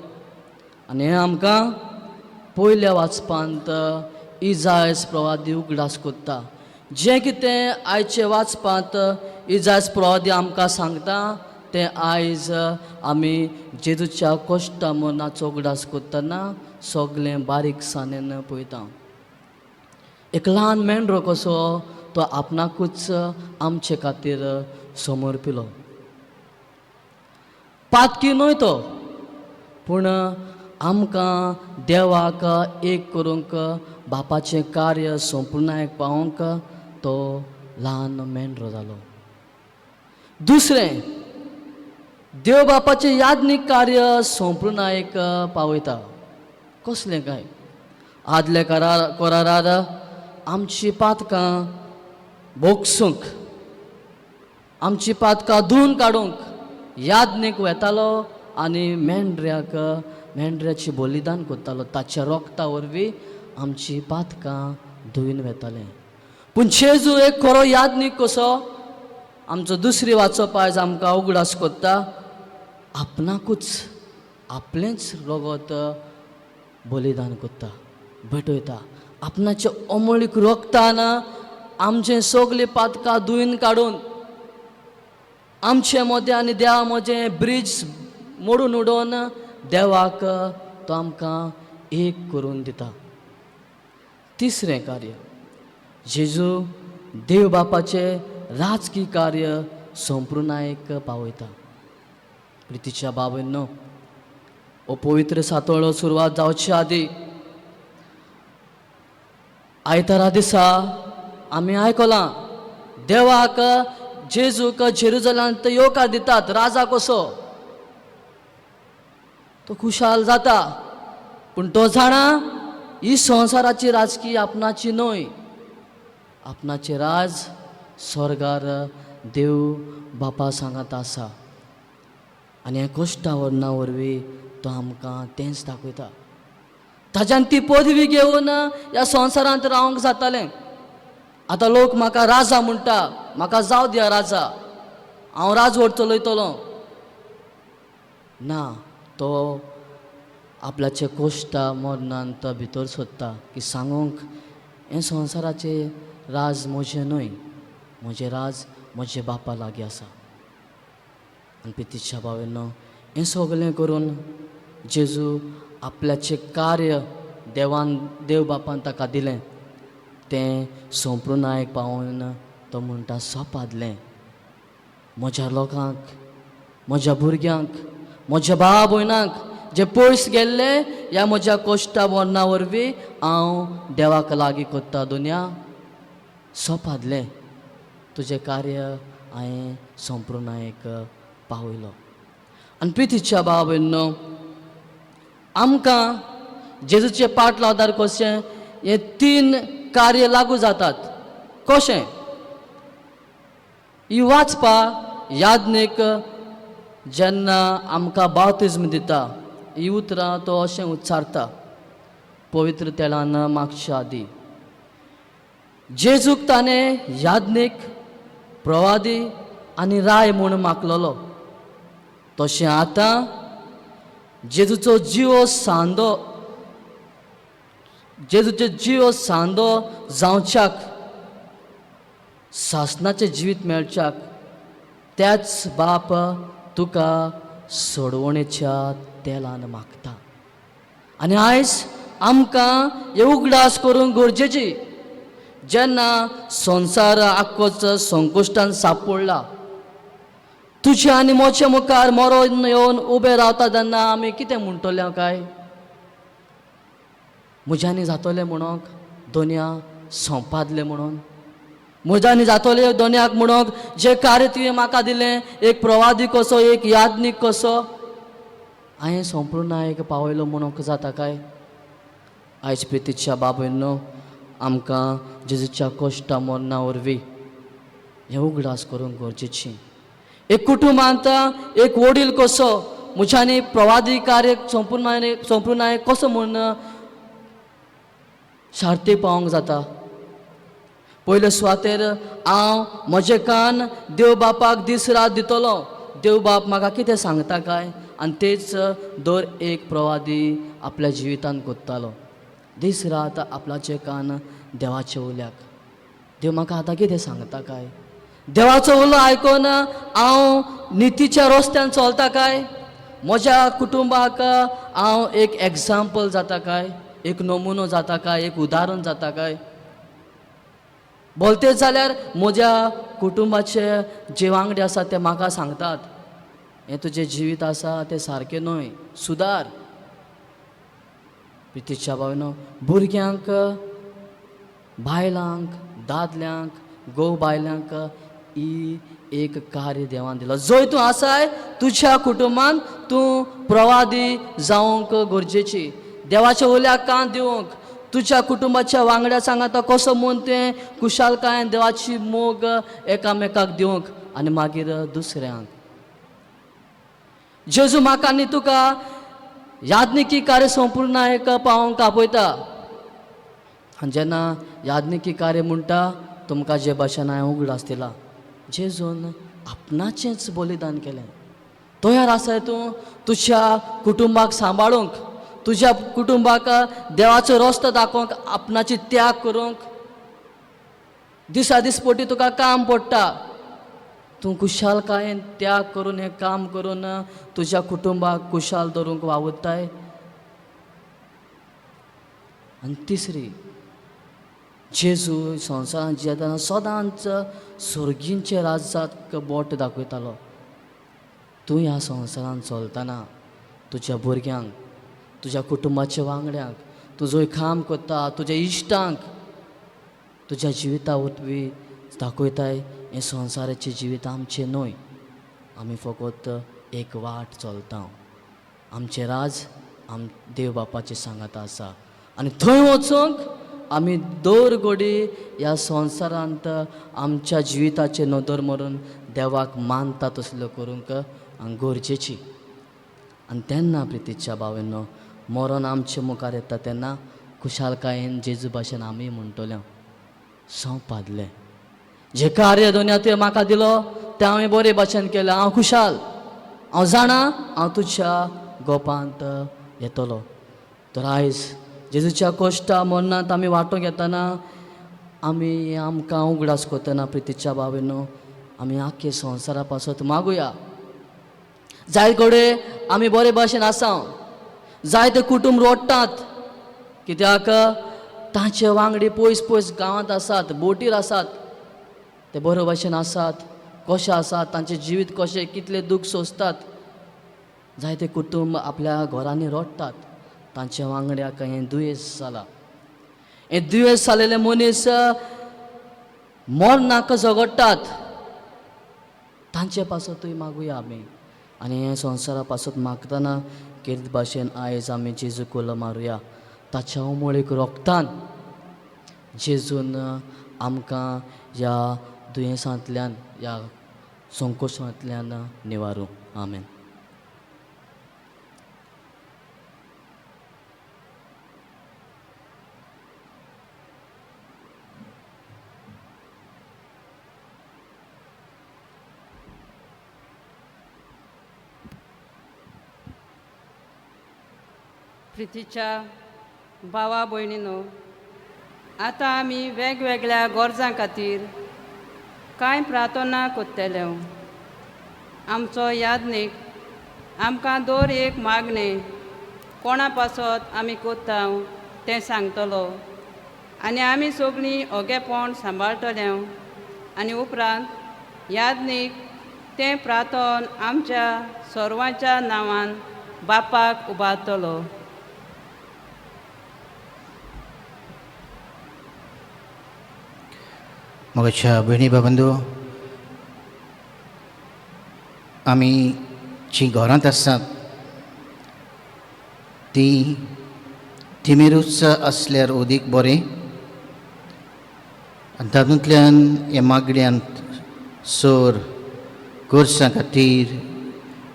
आनी हें आमकां पयल्या वाचपांत इजायस प्रवादी उगडास कोत्ता. जें कितें आयचे वाचपांत इजायस प्रवादी आमकां सांगता तें आयज आमी जेजूच्या कश्टा मरणाचो उगडास कोत्तना सगलें बारीकसाणेन पळयता. एक ल्हान मेंढरो कसो तो आपणाकूच आमचे खातीर समर्पिलो. पातकी न्हय तो, पूण आमकां देवाक एक करूंक बापाचें कार्य संपुर्णायक पावोवंक तो ल्हान मेंढरो जालो. दुसरें, देव बापाचें याज्ञीक कार्य संपुर्णायक पावयता. कसलें काय? आदल्या करारार आमची पातकां भोगसूंक, आमची पातकां धुवन काडूंक याज्ञीक वेतालो आनी मेंढऱ्याक मेंढऱ्याचें बलिदान करतालो. ताच्या रोगता वरवीं आमची पातकां धुवन वेतालें. पूण जेजू एक खरो याज्ञीक कसो आमचो दुसरी वाचप आयज आमकां उगडास कोत्ता, आपणाकूच आपलेंच रगत बलिदान करता, भेटयता. आपणाचे अमोळीक रोगतान आमचें सगळीं पातकां धुवन काडून आमचे मदें आनी देवा मदें ब्रिज मोडून उडोवन देवाक तो आमकां एक करून दिता. तिसरें कार्य, जेजू देव बापाचें राजकी कार्य संपुर्णायक पावयता. प्रितीच्या बाबांनो, हो पवित्र सातोळो सुरवात जावचे आदी आयतारा दिसा आमी आयकलां देवाक जेजूक जेरुजलांत येवकार दितात राजा कसो. तो खुशाल जाता, पूण तो जाणा ही संवसाराची राजकी आपणाची न्हय, आपणाचें राज स्वर्गार देव बापा सांगात आसा. आनी ह्या कश्टा वर्णा वरवीं तो आमकां तेंच दाखयता. ताज्यान ती पदवी घेवन ह्या संवसारांत रावंक जातालें. आतां लोक म्हाका राजा म्हणटा, म्हाका जावं दिया राजा, हांव राजवट चलयतलो. ना, तो आपल्याचे कोश्टा मरणान तो भितर सोदता की सांगूंक हें संवसाराचें राज म्हजें न्हय, म्हजें राज म्हजे बापा लागीं आसा. आनी पितिच्या भावांनो, हें सगळें करून जेजू आपल्याचें कार्य देवान देव बापान ताका दिलें तें संपुर्णायक पावोवन तो म्हणटा सोपादलें. म्हज्या लोकांक, म्हज्या भुरग्यांक, म्हज्या भाव भयणांक जे पयस गेल्ले ह्या म्हज्या कश्टा मरणा वरवीं हांव देवाक लागीं कोत्ता. दुनिया सोपादलें, तुजें कार्य हांवें संपुर्णायक पावयलो. आनी प्रितीच्या भाव भयणो, आमकां जेजूचे पाट लावदार कशें हे तीन कार्य लागू जातात. कशें? ही वाचपा याज्ञीक जेन्ना आमकां बावतिज्म दिता ही उतरां तो अशें उच्चारता पवित्र तेलान मागच्या आदी. जेजूक ताणें याज्ञीक, प्रवादी आनी राय म्हूण मागलेलो. तशें आतां जेजूचो जिवो सांदो, जेजूचो जिवो सांदो जावच्याक सासनाचें जिवीत मेळच्याक त्याच बाप तुका सोडवणेच्या तेलान मागता. आनी आयज आमकां हे उगडास करूंक गरजेची. जेन्ना संवसार आख्खोच संकुश्टान सापडला, तुज्या आनी म्हज्या मुखार मरोन येवन उबें रावता तेन्ना आमी कितें म्हणटले काय? म्हज्यांनी जातलें म्हणूंक दोनया सोंपादलें म्हणून, म्हज्यांनी जातलें दोनयाक म्हणूंक जें कार्य तुवें म्हाका दिलें, एक प्रवादी कसो, एक याज्ञीक कसो हांवें संपूर्ण एक पावयलो म्हणूंक जाता काय? आयज प्रितीच्या बाबयनो, आमकां जेजूच्या कश्टा मरणा वरवीं हें उगडास करूंक गरजेची. एक कुटुंबांत एक वडील कसो म्हज्यांनी प्रवादी कार्य संपूर्ण कसो म्हूण सार्थी पावोंक जाता. पयले सुवातेर हांव म्हजें कान देव बापाक दीस रात दितलो, देव बाप म्हाका कितें सांगता काय? आनी तेच दर एक प्रवादी आपल्या जिवितांत कोत्तालो, दीस रात आपल्याचे कान देवाचे उल्याक, देव म्हाका आतां कितें सांगता काय? देवाचो उलो आयकून हांव नितीच्या रस्त्यान चलता काय? म्हज्या कुटुंबाक हांव एक एग्जाम्पल जाता काय? एक नमुनो जाता काय? एक उदाहरण जाता काय? बोलतेच जाल्यार म्हज्या कुटुंबाचे जे वांगडी आसात ते म्हाका सांगतात, हें तुजें जिवीत आसा तें सारकें न्हय, सुदार. प्रितीच्या भावनो, भुरग्यांक, बायलांक, दादल्यांक, घोव बायलांक ही एक कार्य देवान दिलो. जंय तूं आसाय तुज्या कुटुंबान तूं प्रवादी जावंक गरजेची, देवाच्या उल्याक कान दिवंक, तुज्या कुटुंबाच्या वांगड्या सांगाता कसो म्हूण तें खुशालकायेन देवाची मोग एकामेकाक दिवंक आनी मागीर दुसऱ्यांक. जेजू म्हाका आनी तुका याज्ञिकी कार्य संपूर्ण एक पावोवंक आपयता. आनी जेन्ना याज्ञिकी कार्य म्हणटा, तुमकां जे भाशेन हांवें उगडास दिला, जेजून आपणाचेंच बलिदान केलें. तयार आसाय तूं तुज्या कुटुंबाक सांबाळूंक, तुज्या कुटुंबाक देवाचो रस्तो दाखोवंक, आपणाची त्याग करूंक? दिसा दिसपटी तुका काम पडटा, तूं खुशालकायेन त्याग करून हें काम करून तुज्या कुटुंबाक खुशाल दवरूंक वावुरताय. आनी तिसरी, जेजू संवसारांत जियेतना सदांच सर्गींचे राज्याक बोट दाखयतालो. तूं ह्या संवसारांत चलतना तुज्या भुरग्यांक, तुज्या कुटुंबाच्या वांगड्यांक, तूं जंय काम करता तुज्या इश्टांक, तुज्या जिविता वरवीं दाखयताय हें संवसाराचें जिवीत आमचें न्हय, आमी फकत एक वाट चलता, आमचें राज आम देव बापाचें सांगाता आसा आनी थंय वचूंक आमी दर घडी ह्या संवसारांत आमच्या जिविताचेर नदर मारून देवाक मानता तसल्यो करूंक गरजेची. आनी तेन्ना प्रितीच्या भावांनो, मरण आमचे मुखार येता तेन्ना खुशालकायेन जेजू भाशेन आमी म्हणटले, सोंपादलें जें कार्य दोनया तुवें म्हाका दिलो तें हांवें बरे भाशेन केलें, हांव खुशाल, हांव जाणा हांव तुज्या गोपांत येतलो. तर आयज जेजूच्या कश्टा मरणांत आमी वांटो घेतना, आमी आमकां उगडास करतना प्रितीच्या भावांनो, आमी आख्खे संवसारा पासत मागुया. जायते कडेन आमी बरे भाशेन आसा, जायते कुटूंब रोडटात कित्याक तांचे वांगडी पयस पयस गांवांत आसात, बोटीर आसात, ते बरे भाशेन आसात, कशें आसात, तांचें जिवीत कशें, कितलें दूख सोंसतात. जायते कुटूंब आपल्या घरांनी रोडटात, तांच्या वांगड्याक हें दुयेंस जालां. हें दुयेंस जालेले मनीस मरणाक झगडटात, तांचे पासतूय मागुया आमी. आनी हें संवसारा पासत मागतना केरीत भाशेन आयज आमी जेजू कोलो मारुया, ताच्या उमळीक रोगतान जेजून आमकां ह्या दुयेंसांतल्यान, ह्या संकोशांतल्यान निवारूं. आमेन. प्रितीच्या भावा भयणीनो, आतां आमी वेगवेगळ्या गरजां खातीर कांय प्रार्थना कोत्तले. आमचो यादनीक आमकां दर एक मागणें कोणा पासत आमी कोत्ता तें सांगतलो आनी आमी सगळीं ओगेपण सांबाळटले आनी उपरांत यादनीक तें प्रार्थन आमच्या सर्वांच्या नांवान बापाक उबारतलो. मोगाच्या भयणी बाबंदो, आमी जीं घरांत आसात तीं तिमेरूच आसल्यार अदीक बरें आनी तातूंतल्यान ह्या मागण्यांत सोर गरजां खातीर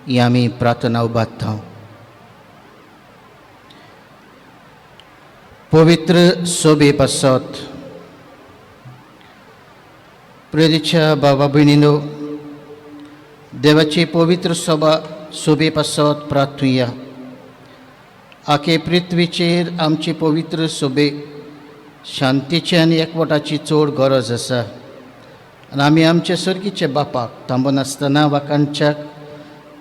ही आमी प्रार्थना उबारता. पवित्र सोबे पासत प्रेरीच्या बाबा भयणीनो, देवाची पवित्र सोबा सोबे पासत प्रार्थुया. आखे पृथ्वीचेर आमची पवित्र सोबे शांतीची आनी एकवटाची चड गरज आसा आनी आमी आमचे सर्गीचे बापाक थांबनासतना वाखाणच्याक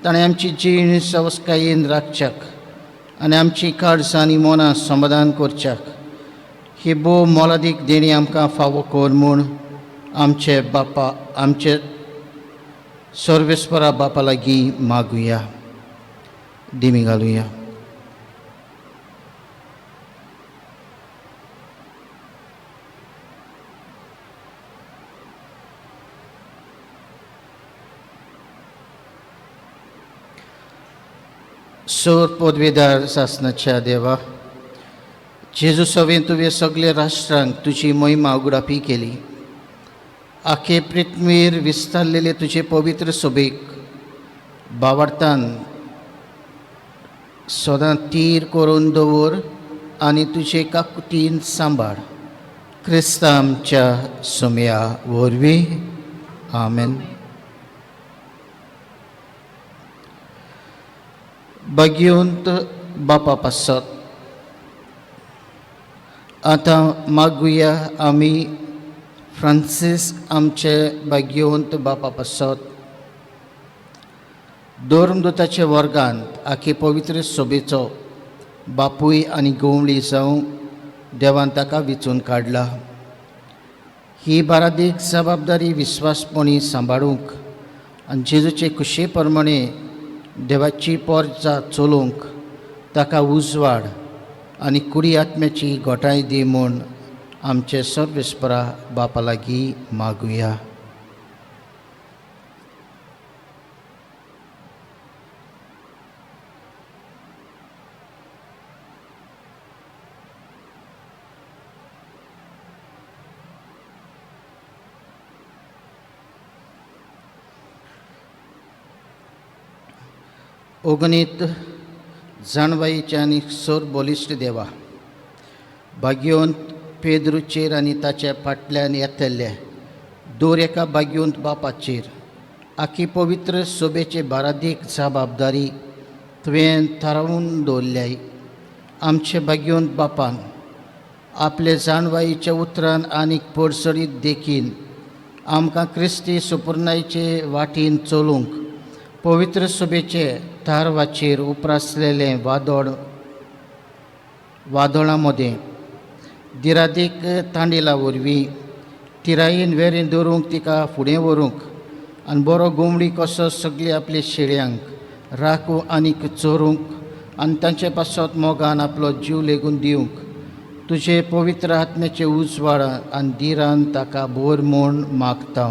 ताणें आमची जीण सवस्कायेन राखच्याक आनी आमची काळजां आनी मनां समाधान करच्याक ही भोव मोलादीक देणी आमकां फावो कर म्हूण आमचे बापा आमचे सर्वेस्परा बापा लागीं मागुया, दिमी घालुया. सोर पदवेदार सासनाच्या देवा, जेजू सवें तुवें सगळे राष्ट्रांक तुजी महिमा उगडापी केली. आखे पृथ्वीर विस्तारलेले तुजे पवित्र सोबेक बावडतान सदां तीर करून दवर आनी तुजे काकुटीन सांबाळ. क्रिस्तांव आमच्या सोम्या वरवीं, आमेन. भाग्यवंत बापा पासत आतां मागुया आमी फ्रांसीस आमचे भाग्यवंत बापा पासत धर्मदूताच्या वर्गांत आखे पवित्र सोबेचो बापूय आनी गोवळी जावं देवान ताका विचून काडला. ही बारादीक जबाबदारी विस्वासपणी सांबाळूंक आनी जेजूचे खुशे प्रमाणे देवाची पोरजा चलोवंक ताका उजवाड आनी कुडी आत्म्याची घोटाय दी म्हूण आमचे सर्वेस्परा बापा लागीं मागुया. ओगणीत जाणवायेच्या आनी सोर बलिश्ट देवा, भाग्यवंत पेद्रूचेर आनी ताच्या फाटल्यान येतले दर एका भाग्यवंत बापाचेर आखी पवित्र सोबेचे बारादीक जबाबदारी तुवें थारावन दवरल्याय. आमचे भाग्यवंत बापान आपले जाणवायेच्या उतरान आनीक पडसडीत देखीन आमकां क्रिस्ती सुपुर्णायचे वाटेन चलूंक पवित्र सोबेचे तारवाचेर उप्रासलेलें वादळां मदें दिरादीक तांडिला वरवीं तिरायेन वेरें दवरूंक तिका फुडें व्हरूंक आनी बरो गोमडी कसो सगळे आपले शेळ्यांक राखूं आनीक चोरूंक आनी तांचे पासत मोगान आपलो जीव लेगून दिवंक तुजे पवित्र आत्म्याचे उजवाड आनी दिरान ताका बोर म्हूण मागता.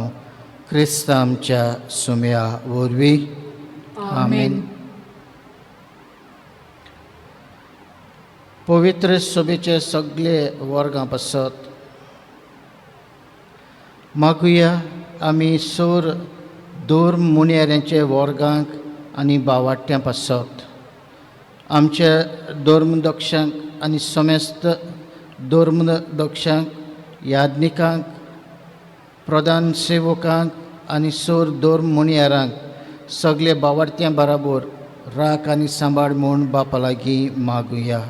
क्रिस्तांव आमच्या सुम्या वरवीं, आमेन. पवित्र सोबेचे सगळे वर्गां पासत मागुया आमी सोर दोर मुनयाऱ्यांचे वर्गांक आनी बावाट्यां पासत आमच्या धर्मदक्षांक आनी समेस्त धर्मदक्षांक, याज्ञिकांक, प्रधान सेवकांक आनी सोर धर्म मुनयारांक सगळे बावाडत्यां बराबर राख आनी सांबाळ म्हूण बापा लागीं मागुया.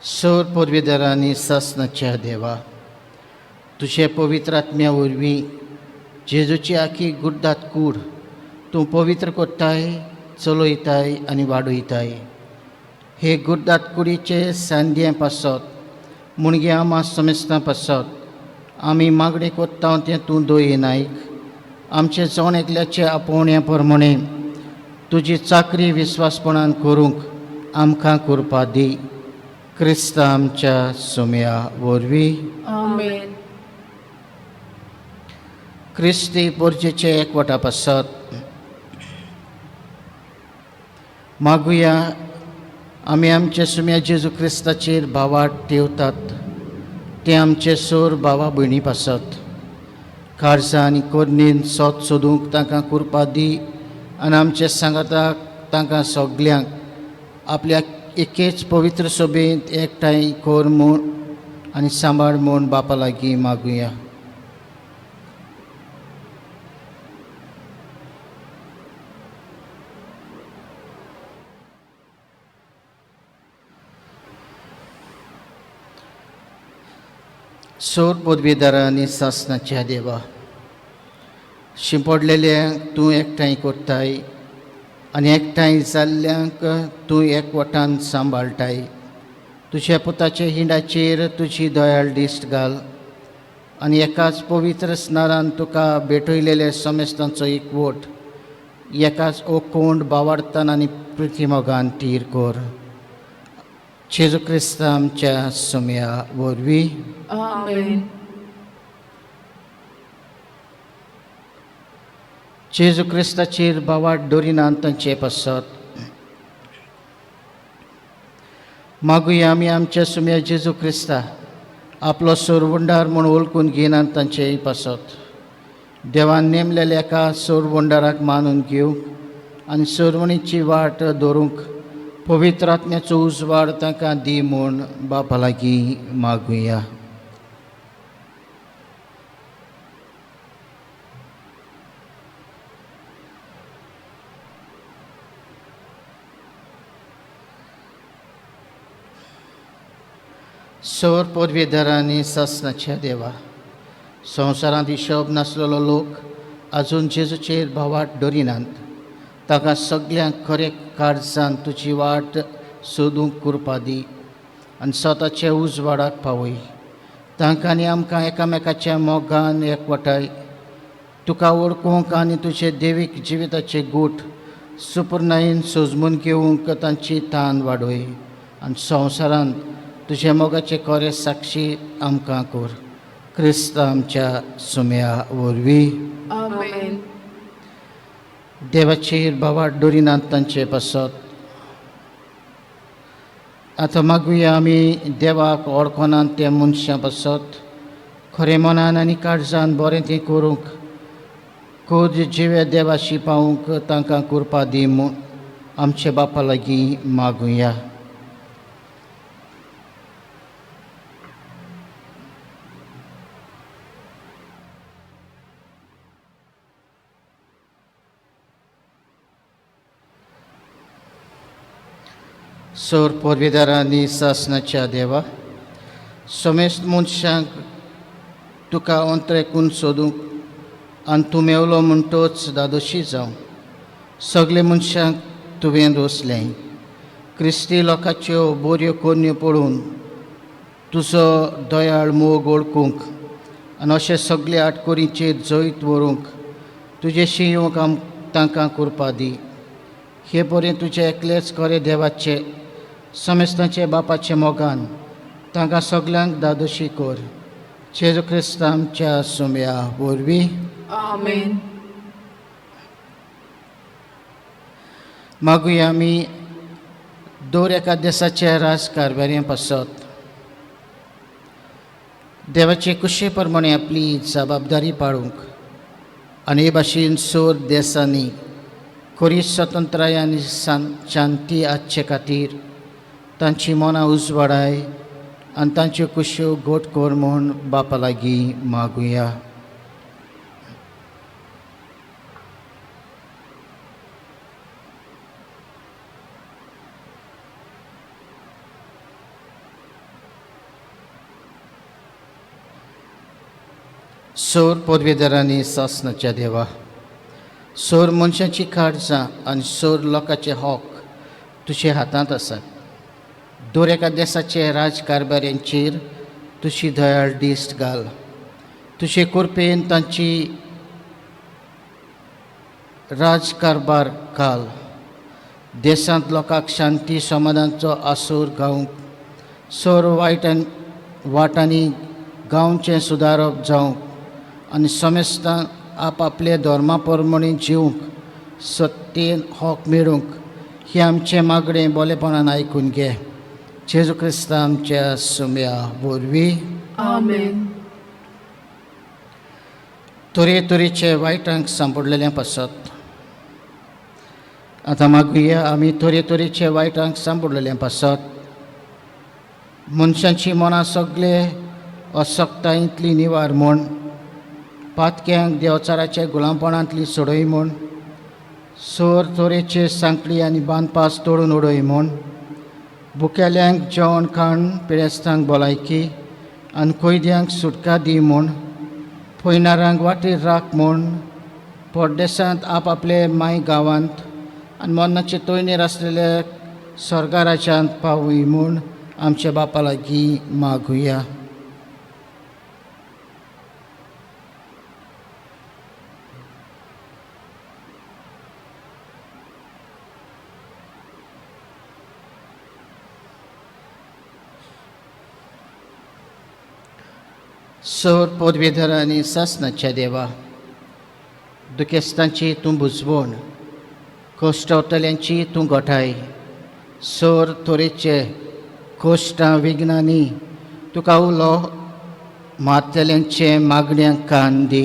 सोर पदवीधरांनी सासनाच्या देवा, तुजे पवित्र आत्म्या वरवीं जेजूची आखी गुड्डात कूड तूं पवित्र कोत्ताय, चलयताय आनी वाडयताय. हे गुड्डात कुडीचे सांद्ये पासत, मुणग्या आमा समेस्तां पासत आमी मागणें कोत्ता तें तूं दयेन आयक. आमचे जण एकल्याचे आपोवण्या प्रमाणे तुजी चाकरी विस्वासपणान करूंक आमकां कृपा दी. क्रिस्त आमच्या सुम्या वरवीं. आमेन. क्रिस्ती पोरजेचे एकवटा पासत मागुया. आमी आमचे सुम्या जेजू क्रिस्ताचेर भावार्थ ठेवतात ते आमचे सोर भावा भयणी पासत काळजां आनी कोरणीन सोद सोदूंक तांकां कृपा दी आनी आमचे सांगाताक तांकां सगल्यांक आपल्या एकेच पवित्र सभेंत एकठांय कर म्हूण आनी सांबाळ म्हूण बापा लागीं मागुया. सोर पदवीदारा आनी सासनाच्या देवा, शिंपडलेल्यांक तूं एकठांय करताय आनी एकठांय जाल्ल्यांक तूं एकवटान सांबाळटाय. तुज्या पुताच्या हिंडाचेर तुजी दयाळ दिश्ट घाल आनी एकाच पवित्र स्नानान तुका भेटयलेले समेस्तांचो एकवट एकाच ओकोंड बावाडतान आनी प्रितीमोगान तीर कर. जेजू क्रिस्त आमच्या सुम्या वरवीं. आमेन. जेजू क्रिस्ताचेर बावाट दवरिनात तांचे पासत मागुया. आमी आमच्या सुम्या जेजू क्रिस्ता आपलो सोरवंडार म्हूण वळखून घेनात तांचेय पासत देवान नेमलेल्या एका सोरवंडाराक मानून घेवंक आनी सोरवणीची वाट दवरूंक पवित्र आत्म्याचो उजवाड तांकां दी म्हूण बापा लागीं मागुया. सोर पदवीधरांनी सासनाच्या देवा, संवसारांत हिशोब नासलेलो लोक आजून जेजूचेर भावाट दवरिनात ताका सगल्यांक खरें काळजान तुजी वाट सोदूंक कृपा दी आनी स्वताचे उजवाडाक पावय. तांकां आनी आमकां एकामेकाच्या मोगान एकवटाय. तुका वळखूंक आनी तुजे देवीक जिविताचे गूट सुपुर्णायेन सोजमून घेवंक तांची तान वाडय आनी संवसारांत तुज्या मोगाचे खरे साक्षी आमकां कर. क्रिस्त आमच्या सुम्या वरवीं. आमेन. देवाचेर भावार्थ दवरिनात तांचे पासत आतां मागुया. आमी देवाक वळखनात त्या मनशां पासत खरें मनान आनी काळजान बरें तें करूंक खोद जिवे देवाशी पावूंक तांकां कृपा दी म्हूण आमच्या बापा लागीं मागुया. सोर पोरवीदारांनी सासनाच्या देवा, समेस्त मनशांक तुका अंतरेकून सोदूंक आनी तूं मेवलो म्हणटोच दादोशी जावं. सगळे मनशांक तुवें रोसलें. क्रिस्ती लोकांच्यो बऱ्यो करण्यो पळोवन तुजो दयाळ मोग वळखूंक आनी अशे सगळे आटकोरीचेर जैत व्हरूंक तुजेशी येवंक आम तांकां कृपा दी. हे बरें तुजें एकलेच खरें देवाचे समेस्तांचे बापाचे मोगान तांकां सगल्यांक दादोशी कर. जेजू क्रिस्त आमच्या सुम्या वरवीं. आमेन. मागुया. आमी दर एका देसाच्या राजकारभाऱ्यां पासत देवाचे कुशे प्रमाणे आपली जबाबदारी पाळूंक आनी हे भाशेन सोर देसांनी खरी स्वतंत्राय आनी शांती आसचे खातीर तांची मनां उजवाडाय आनी तांच्यो कुश्यो गोट कर म्हूण बापा लागीं मागुया. सोर पदवेदारांनी सासनाच्या देवा, सोर मनशाची काळजां आनी सोर लोकांचे हक तुजे हातांत आसात. दर एका देसाचे राजकारभाऱ्यांचेर तुजी दयाळ दिश्ट घाल. तुजे कृपेन तांची राजकारभार घाल. देशांत लोकांक शांती समाधानाचो आसूर गावंक, सोर वायटान वाटांनी गांवचें सुदारप जावंक आनी समेस्तां आपआपले धर्मा प्रमाणे जिवंक सत्तेन हक मेळूंक हें आमचें मागणें बोलेपणान आयकून घे. जेजू क्रिस्ता आमच्या सुम्या वरवीं. आमेन. तरेतरेचे वायटांक सांपडलेल्या पासत आतां मागुया. आमी तरेतरेचे वायटांक सांपडलेल्या पासत मनशांची मनां सगळे असक्तायेंतली निवार म्हूण, पातक्यांक देवचाराच्या गुलामपणांतली सोडय म्हूण, सोर तरेचे सांकळी आनी बांदपास तोडून उडय म्हूण, बुकेल्यांक जेवण खाण, पिडेस्तांक भलायकी आनी कैद्यांक सुटका दी म्हूण, पयणारांक वाटेर राख म्हूण, परदेसांत आपआपले माय गांवांत आनी मरणाचे तोयणेर आसलेल्या स्वर्गाराज्यांत पावय म्हूण आमच्या बापा लागीं मागुया. सोर पदवीधर आनी सासनाच्या देवा, दुखेस्तांची तूं बुजवण, कश्टवतल्यांची तूं गोठाय. सोर तरेचे कश्टां विघ्नांनी तुका उलो मारतल्यांचे मागण्यांक कान दी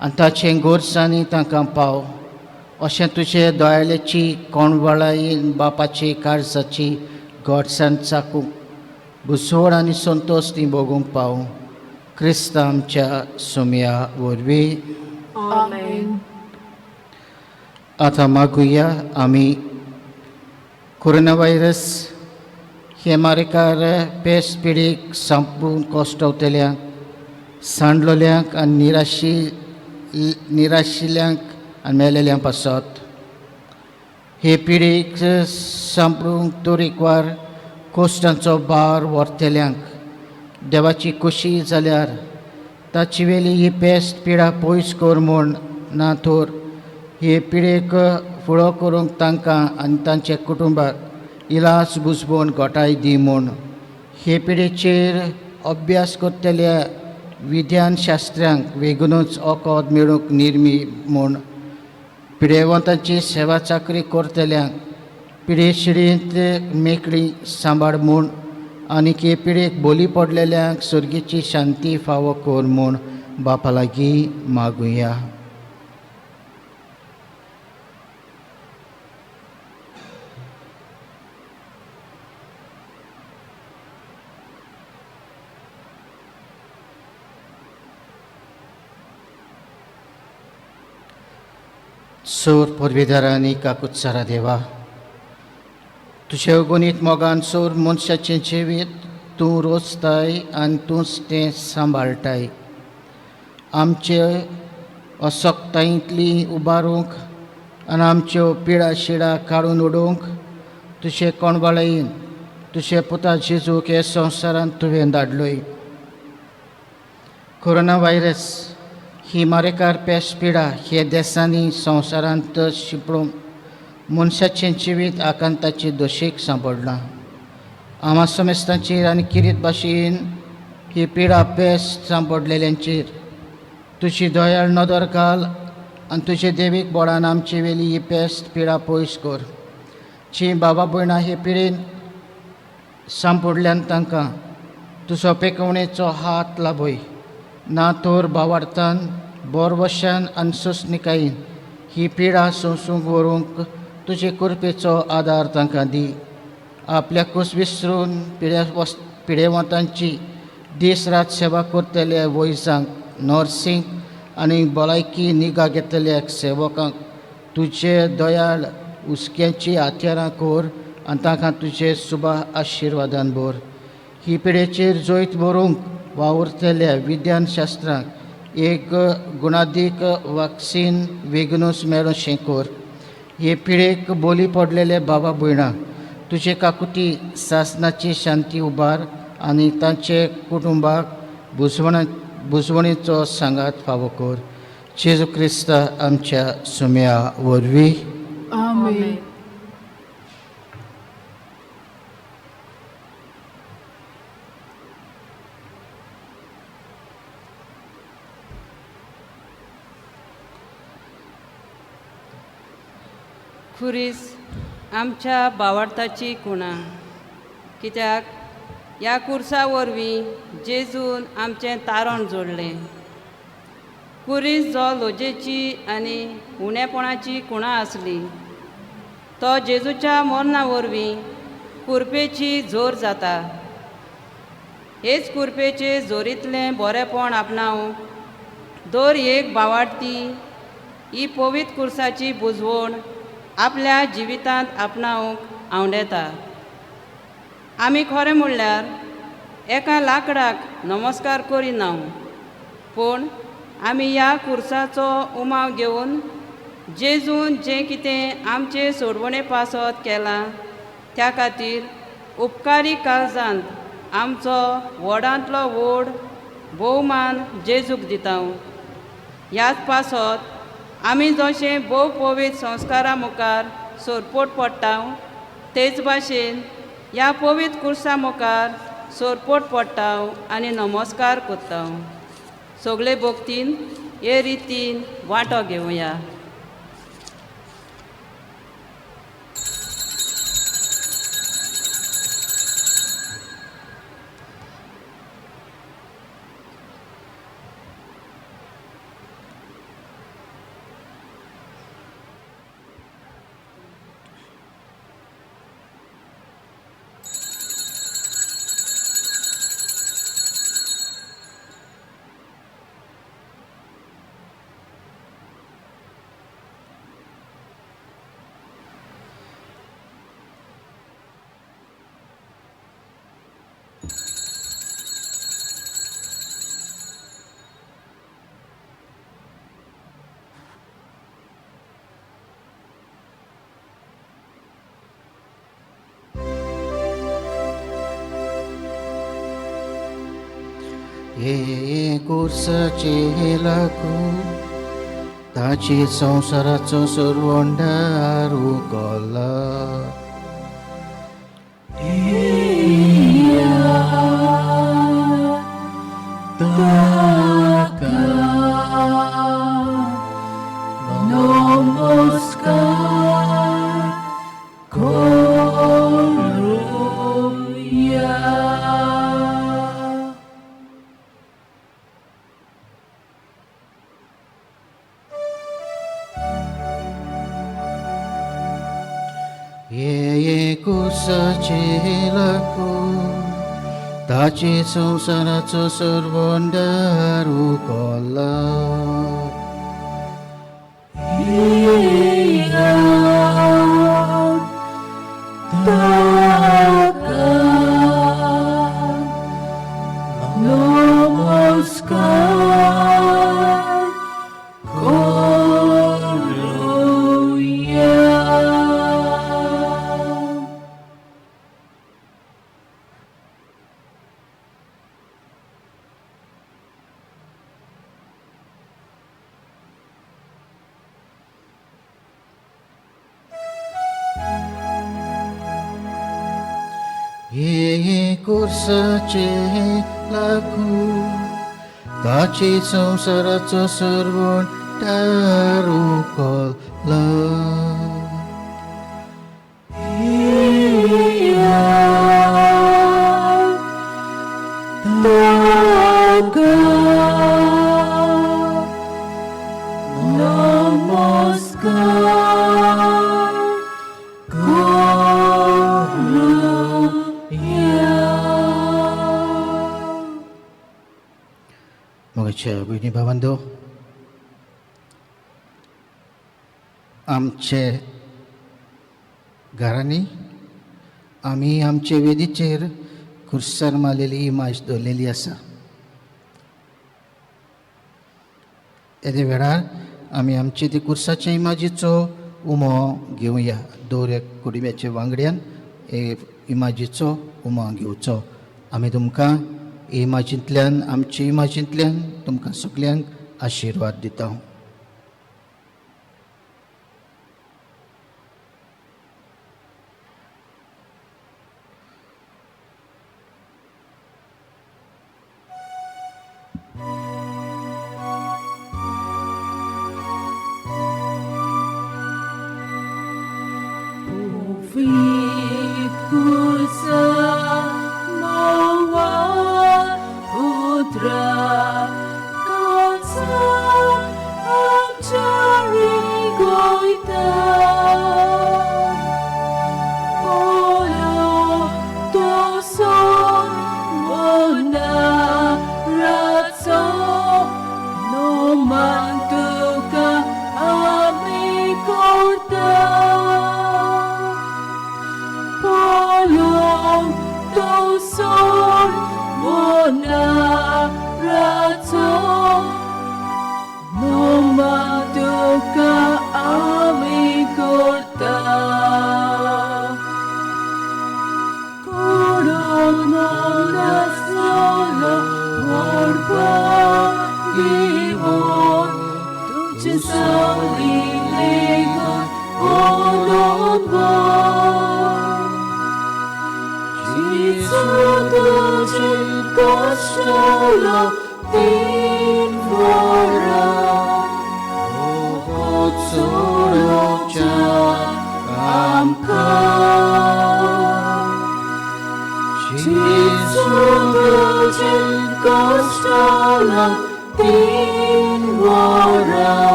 आनी ताचे गोरसांनी तांकां पाव. अशें तुजे दोयाल्याची कोणवळायेन बापाची काळजाची गोडसाण चाकूंक बुजवण आनी संतोश ती भोगूंक पाव. क्रिस्त आमच्या सुमया वरवीं. आमेन. आतां मागुया आमी कोरोना व्हायरस हे मारेकार पेस पिडीक सांपून कश्टवतल्यांक, सांडलोल्यांक आनी निराशिल्ल्यांक आनी मेलेल्यांक पासत. हे पिडीक सांपडूंक तरेकवार कश्टांचो भार व्हरतल्यांक देवाची खोशी जाल्यार ताची वेली ही पेस्ट पिडा पयस कर म्हूण, ना तर हे पिडेक फुडो करूंक तांकां आनी तांच्या कुटुंबाक इलाज बुजबोवन गोठाय दी म्हूण. हे पिडेचेर अभ्यास करतल्या विज्ञानशास्त्र्यांक वेगूनच वखद मेळूंक निर्मी म्हूण, पिडेवंतांची सेवा चाकरी करतल्यांक पिडे शिडयेंत मेकळी सांबाळ म्हूण आनी हे पिडेक बोली पडलेल्यांक सर्गीची शांती फावो कर म्हूण बापा लागीं मागुया. सोर पदवीधरांनी काकुत्सरा देवा, तुज्या अगणीत मोगान सोर मनशाचें जिवीत तूं रोजताय आनी तूंच तें सांबाळटाय. आमचे असक्तायेंतली उबारूंक आनी आमच्यो पिडा शिडा काडून उडोवंक तुजे कोणबाळयेन तुजे पुता जेजूक हे संवसारांत तुवें धाडलोय. कोरोना व्हायरस ही मारेकार पेश पिडा हे देसांनी संवसारांत शिंपडून मनशाचें जिवीत आकांताचे दोशेक सांपडलां. आमा समेस्तांचेर आनी किरीत भाशेन ही पिडा पेश सांपडलेल्यांचेर तुजी दयाळ नदर घाल आनी तुजे देवीक बोडान आमचे वेली ही पेस्ट पिडा पयस कर. जी बाबा भयणां हे पिडेन सांपडल्यान तांकां तुजो पेकवणेचो हात लाभय, ना तर भावार्थान बोरवशान आनी सोंसणिकायेन ही पिडा सोंसूंक व्हरूंक तुजे कृपेचो आदार तांकां दी. आपल्याकूच विसरून पिडेवंतांची दीस रात सेवा करतल्या वैजांक, नर्सींक आनी भलायकी निगा घेतल्या सेवकांक तुजे दयाळ हुस्क्याची हत्यारां कर आनी तांकां तुजे सुबा आशिर्वादान भर. ही पिडेचेर जैत बरोवंक वावुरतल्या विज्ञानशास्त्रांक एक गुणादीक वाक्सीन वेगनूच मेळूं शें कर. हे पिडेक बोली पडलेले बाबा भयणां तुजे काकुटी सासनाची शांती उबार आनी तांचे कुटुंबाक बुजवणेचो सांगात फावो कर. जेजू क्रिस्ता आमच्या सुम्या वरवीं. आमेन. खुरीस आमच्या बावडताची कुणा, कित्याक ह्या कुर्सा वरवीं जेजून आमचें तारण जोडलें. कुरीस जो लोजेची आनी उणेपणाची कुणा आसली तो जेजूच्या मरणा वरवीं कुरपेची जोर जाता. हेच कुरपेचे जोरींतलें बरेंपण आपणावंक दर एक बावाडती ही पवित्र कुर्साची बुजवण आपल्या जिवितांत आपणावंक आंवडेता. आमी खरें म्हणल्यार एका लांकडाक नमस्कार करिना, पूण आमी ह्या कुर्साचो उमाव घेवन जेजून जें कितें आमचे सोडवणे पासत केलां त्या खातीर उपकारी काळजांत आमचो व्हडांतलो व्हड भोवमान जेजूक दिता. ह्याच पासत आमी जशें भोव पवित्र संस्कारा मुखार सोरपोट पडटा तेच भाशेन ह्या पवित्र कुर्सा मुखार सोरपोट पडटा आनी नमस्कार करता. सगळे भक्तीन हे रितीन वांटो घेवया. हे कुर्साचे लागू ताची संवसाराचो सरवंडार उगला. ताची संवसाराचो सरवंडार उगला. ताची संवसाराचो सरवंडार उगला. भयणी भावांनो, आमचे घरांनी आमी आमचे वेदीचेर खुर्सार मारलेली इमाज दवरलेली आसा. येदे वेळार आमी आमचे ते कुर्साचे इमाजीचो उमो घेवया. दर एक कुटुंब्याच्या वांगड्यान हे इमाजीचो उमो घेवचो. आमी तुमकां इमाजींतल्यान, आमचे इमाजींतल्यान तुमकां सगल्यांक आशिर्वाद दिता.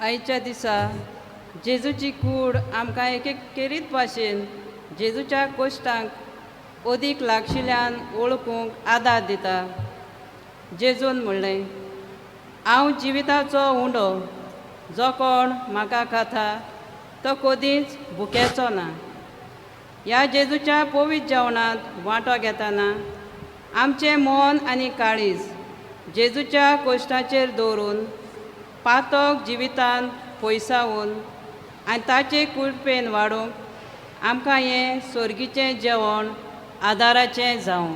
आयच्या दिसा जेजूची कूड आमकां एक एक केरीत भाशेन जेजूच्या कोश्टांक अदीक लागशिल्ल्यान वळखूंक आदार दिता. जेजून म्हणलें, हांव जिविताचो उंडो, जो कोण म्हाका खाता तो कदींच भुकेचो ना. ह्या जेजूच्या पवित्र जेवणांत वांटो घेतना आमचें मन आनी काळीज जेजूच्या कोश्टाचेर दवरून पातक जिवितान पयसावन आनी ताचे कृपेन वाडोवंक आमकां हें सोर्गीचें जेवण आदाराचें जावं.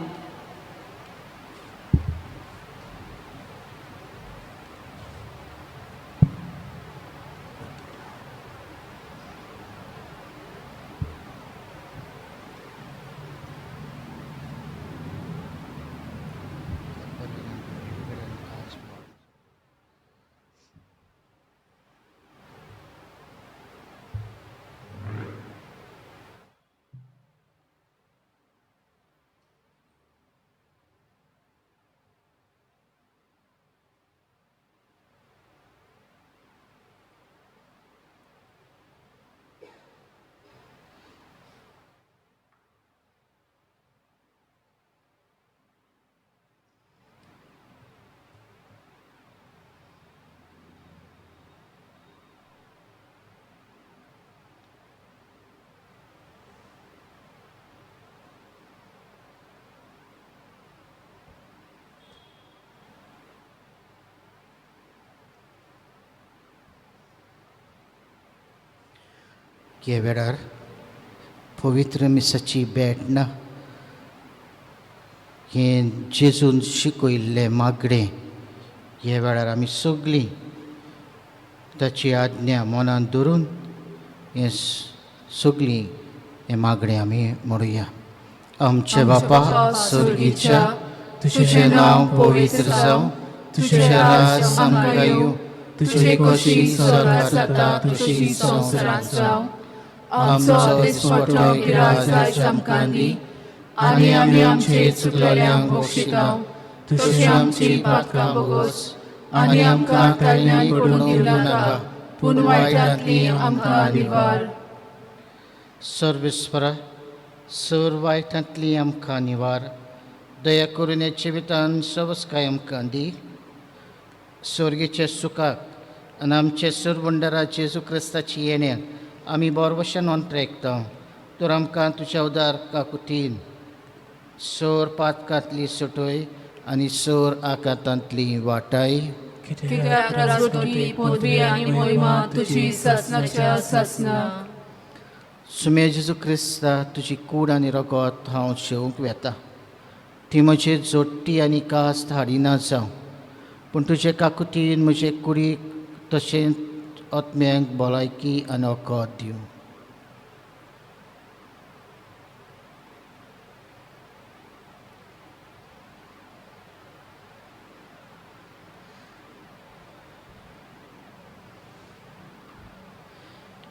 ह्या वेळार पवित्र मिसाची भेट ना हें जेजून शिकयल्लें मागणें ह्या वेळार आमी सगळीं ताची आज्ञा मनांत धरून हें सगळीं हें मागणें आमी म्हणुया. आमचे बापा स्वर्गीच्या, तुजें नांव पवित्र जावं, तुजें राज आमकां येवं, तुजी खोशी स्वर्गांत जाता तशी संवसारांत जावं. आमचो दिसपट्टो गिरास आयज आमकां दी आनी आमी आमचे चुकलेल्यांक बक्षिता तशी आमची पातकां बोगोस आनी आमकां ताळण्यान पडून दिवं नाका, पूण वायटांतली आमकां निवार. सर्वेस्परा, सर वायटांतली आमकां निवार. दया करून ह्या जिवितान सवस्काय आमकां दी. स्वर्गीच्या सुखाक आनी आमचे सुरबंडरा जेजू क्रिस्ताची येण्याक आमी बोरवशान अंतरेकता. तर आमकां तुज्या उदार काकुतीन सोर पातकांतली सुटय आनी सोर आकांतांतली वाटाय. कित्याक राजवटी पदवी आनी मोहिमा तुजी सासणाच्या सासणाक. सुमे जेजू क्रिस्ता, तुजी कूड आनी रगत हांव शेवंक वेता. ती म्हजे जोडटी आनी कास्त हाडिना जावं, पूण तुजे काकुतीन म्हजे कुडीक तशेंच आत्म्यांक भलायकी आनी वखद दिवं.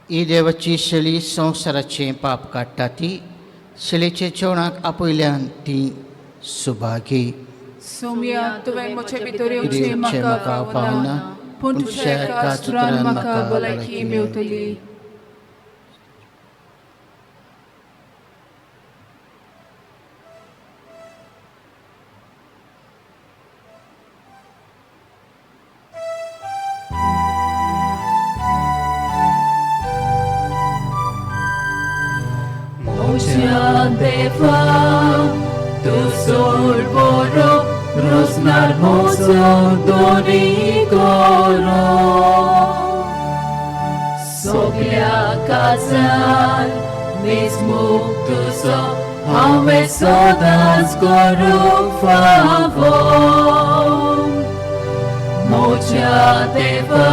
ही देवाची शेळी संवसाराचें पाप काडटा. ती शेळीचे जेवणाक आपयल्यान ती सुभागी. सोम्या, तुवें म्हजे भितर येवचें येवचें म्हाका म्हाका फावना, फावना, पूण तुज्या एका सुत्रान म्हाका भलायकी मेवतली. म्हज्या देवा, तूं सोड बरो रोसणार म्हजो दोनी करो. सगल्या काजान निजमूख तुजो हांवें सदांच करूंक फावो. म्हज्या देवा,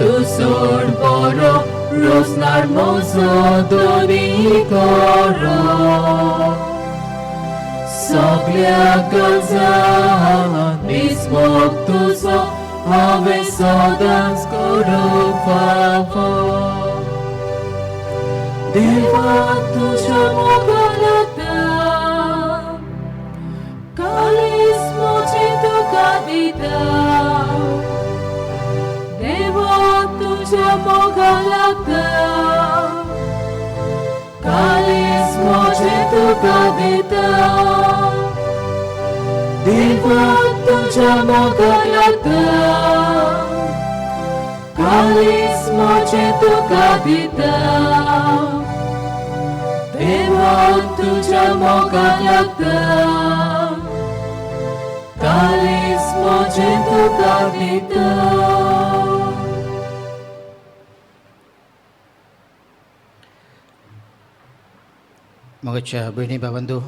तूं सोड बरो रोसणार म्हजो दोनी करो. सगल्या गजान निजमूख तुजो हांवें सदांच करूंक फावो. देवा, तुज्या मोगाक लागता कालीस म्हजें तुका दिता. देवा, तुज्या मोगाक लागता कालीस म्हजें तुका दिता. देवा, तुज्या मोगाक लागता कालीस म्हजें तुका दिता. देवा, तुज्या मोगाक लागता कालीस म्हजें तुका दिता. म्हज्या भयणी भावंदो,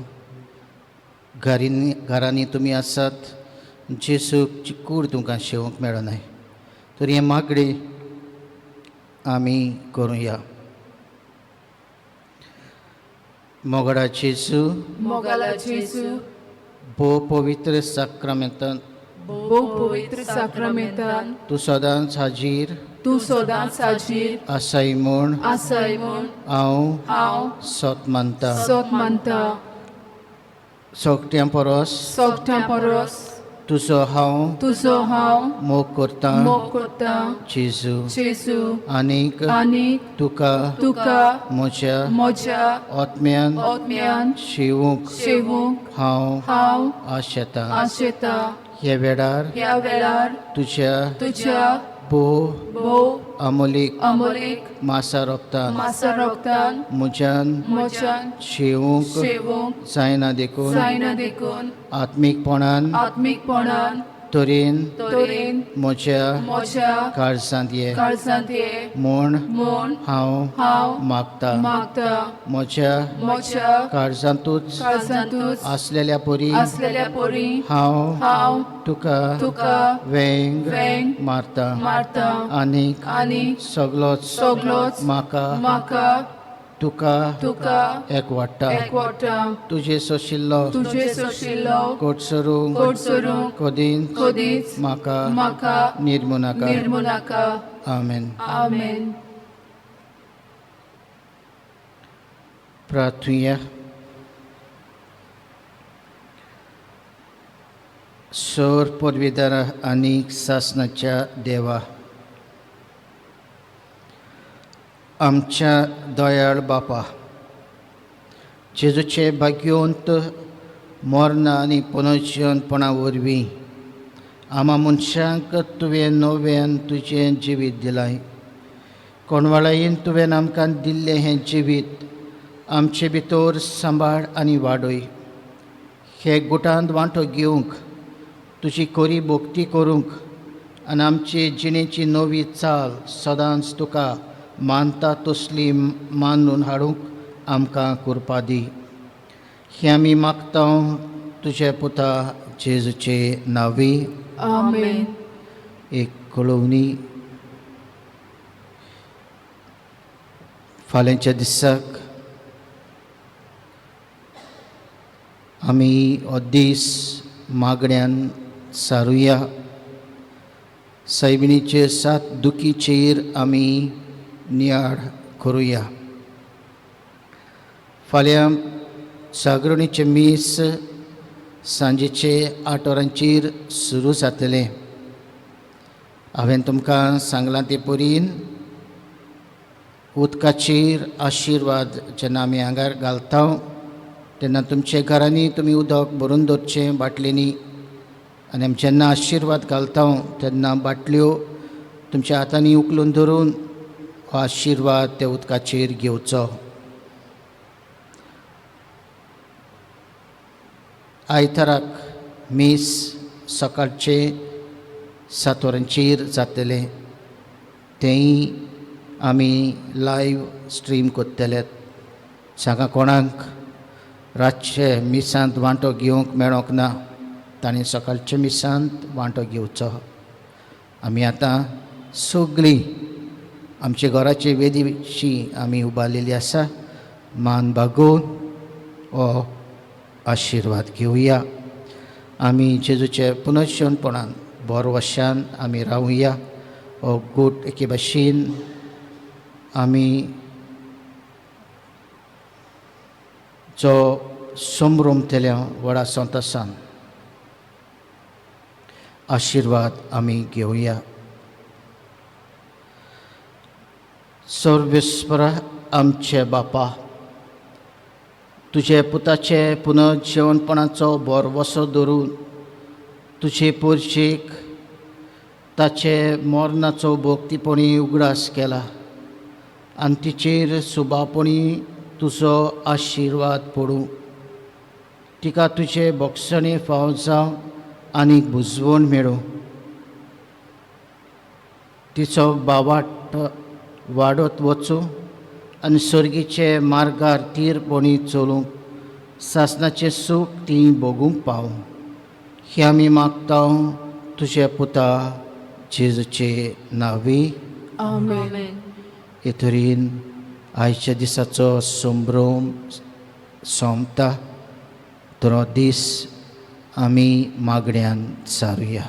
घरांनी तुमी आसात, जेजूची कूड तुमकां शेवंक मेळनाय, तर हें मागणें आमी करुया. मोगडा जेजू, मोगाला जेजू, भोव पवित्र साक्रामेंतान भोव पवित्र साक्रामेंतान तूं सदांच हाजीर तूं सदांच हाजीर आसाय म्हूण आसाय म्हूण हांव हांव सोत मानता. सोत मानता. सोगट्यां परस सोगट्यां परस तुजो हांव तुजो हांव मोग करता मोग करता जेजू, जेजू, आनीक आनीक तुका तुका म्हज्या म्हज्या आत्म्यान आत्म्यान शेवूंक शेवूंक हांव हांव आशेता. आशेता. ह्या वेळार ह्या वेळार तुज्या तुज्या भोव भोव अमोलीक अमोलीक मासा रोगतान मासा रोगतान म्हज्यान म्हज्यान शेवूंक शेवूंक जायना देखून जायना देखून आत्मीकपणान आत्मीकपणान तरेन तरेन म्हज्या म्हज्या काळजांत ये काळजांत ये म्हूण म्हूण हांव हांव मागता. मागता. म्हज्या म्हज्या काळजांतूच काळजांतूच आसलेल्या परी आसलेल्या परी हांव हांव तुका तुका वेंग वेंग मारता मारता आनीक आनी सगलोच सगलोच म्हाका म्हाका तुका तुका एकवटा एकवटा. तुजे सोशिल्लो तुजे सोशिल्लो कोटसरूंक कोटसरूंक कदींच कदींच म्हाका म्हाका निर्मू नाका. निर्मू नाका. आमेन. आमेन. प्रार्थुया. सोर पदवीधर आनी सासणाच्या देवा, आमच्या दयाळ बापा, जेजूचे भाग्यवंत मर्ण आनी पुनर्जिवनपणा वरवीं आमा मनशांक तुवें नव्यान तुजें जिवीत दिलां. कोणवाळायेन तुवें आमकां दिल्लें हें जिवीत आमचे भितर सांबाळ आनी वाडय. हे गुटांत वांटो घेवंक, तुजी कोरी भक्ती करूंक आनी आमचे जिणेची नवी चाल सदांच तुका मानता तसली मानून हाडूंक आमकां कृपा दी. हें आमी मागता तुजे पुता जेजूचे नांवी. आमेन. एक कळोवणी, फाल्यांच्या दिसाक आमी हो दीस मागण्यान सारुया. सैबिणीचे 7 दुखीचेर आमी नियाळ करुया. फाल्यां जागरणीचें मीस सांजेचे 8 वरांचेर सुरू जातलें. हांवें तुमकां सांगलां ते परीन उदकाचेर आशिर्वाद जेन्ना आमी आंगार घालता तेन्ना तुमच्या घरांनी तुमी उदक भरून दवरचें बाटलेंनी, आनी आमी जेन्ना आशिर्वाद घालता तेन्ना बाटल्यो तुमच्या हातांनी उखलून धरून हो आशिर्वाद त्या उदकाचेर घेवचो. आयताराक मीस सकाळचे 7 वरांचेर जातलें, तेंय आमी लायव्ह स्ट्रीम करतले. सांगा कोणाक रातचे मिसांत वांटो घेवंक मेळोंक ना तांणी सकाळचे मिसांत वांटो घेवचो. आमी आतां सगळीं आमच्या घराचे वेदीशी आमी उबारलेली आसा. मान बागोवन हो आशिर्वाद घेवया. आमी जेजूचे पुनर्शनपणान बोरवशान आमी रावया. हो गोट एके भाशेन आमी जो संभ्रमतल्या व्हडा संतोसान आशिर्वाद आमी घेवया. सर्वेस्परा आमचे बापा, तुजे पुताचे पुनर्जिवनपणाचो बोरवसो धरून तुजे पोरशेक ताचे मरणाचो भक्तीपणी उगडास केला आनी तिचेर सुबापणी तुजो आशिर्वाद पडूं. तिका तुजे बोगसणे फावो जावं आनी बुजवण मेळूं. तिचो बावाट वाडत वचूं आनी सर्गीचे मार्गार तीरपणी चलूंक सासणाचें सूख ती भोगूंक पावूं. हें आमी मागता तुजे पुता जेजूचे नांवी. आमेन. हे तरेन आयच्या दिसाचो संभ्रम सोंपता. तर हो दीस आमी मागण्यान सारुया.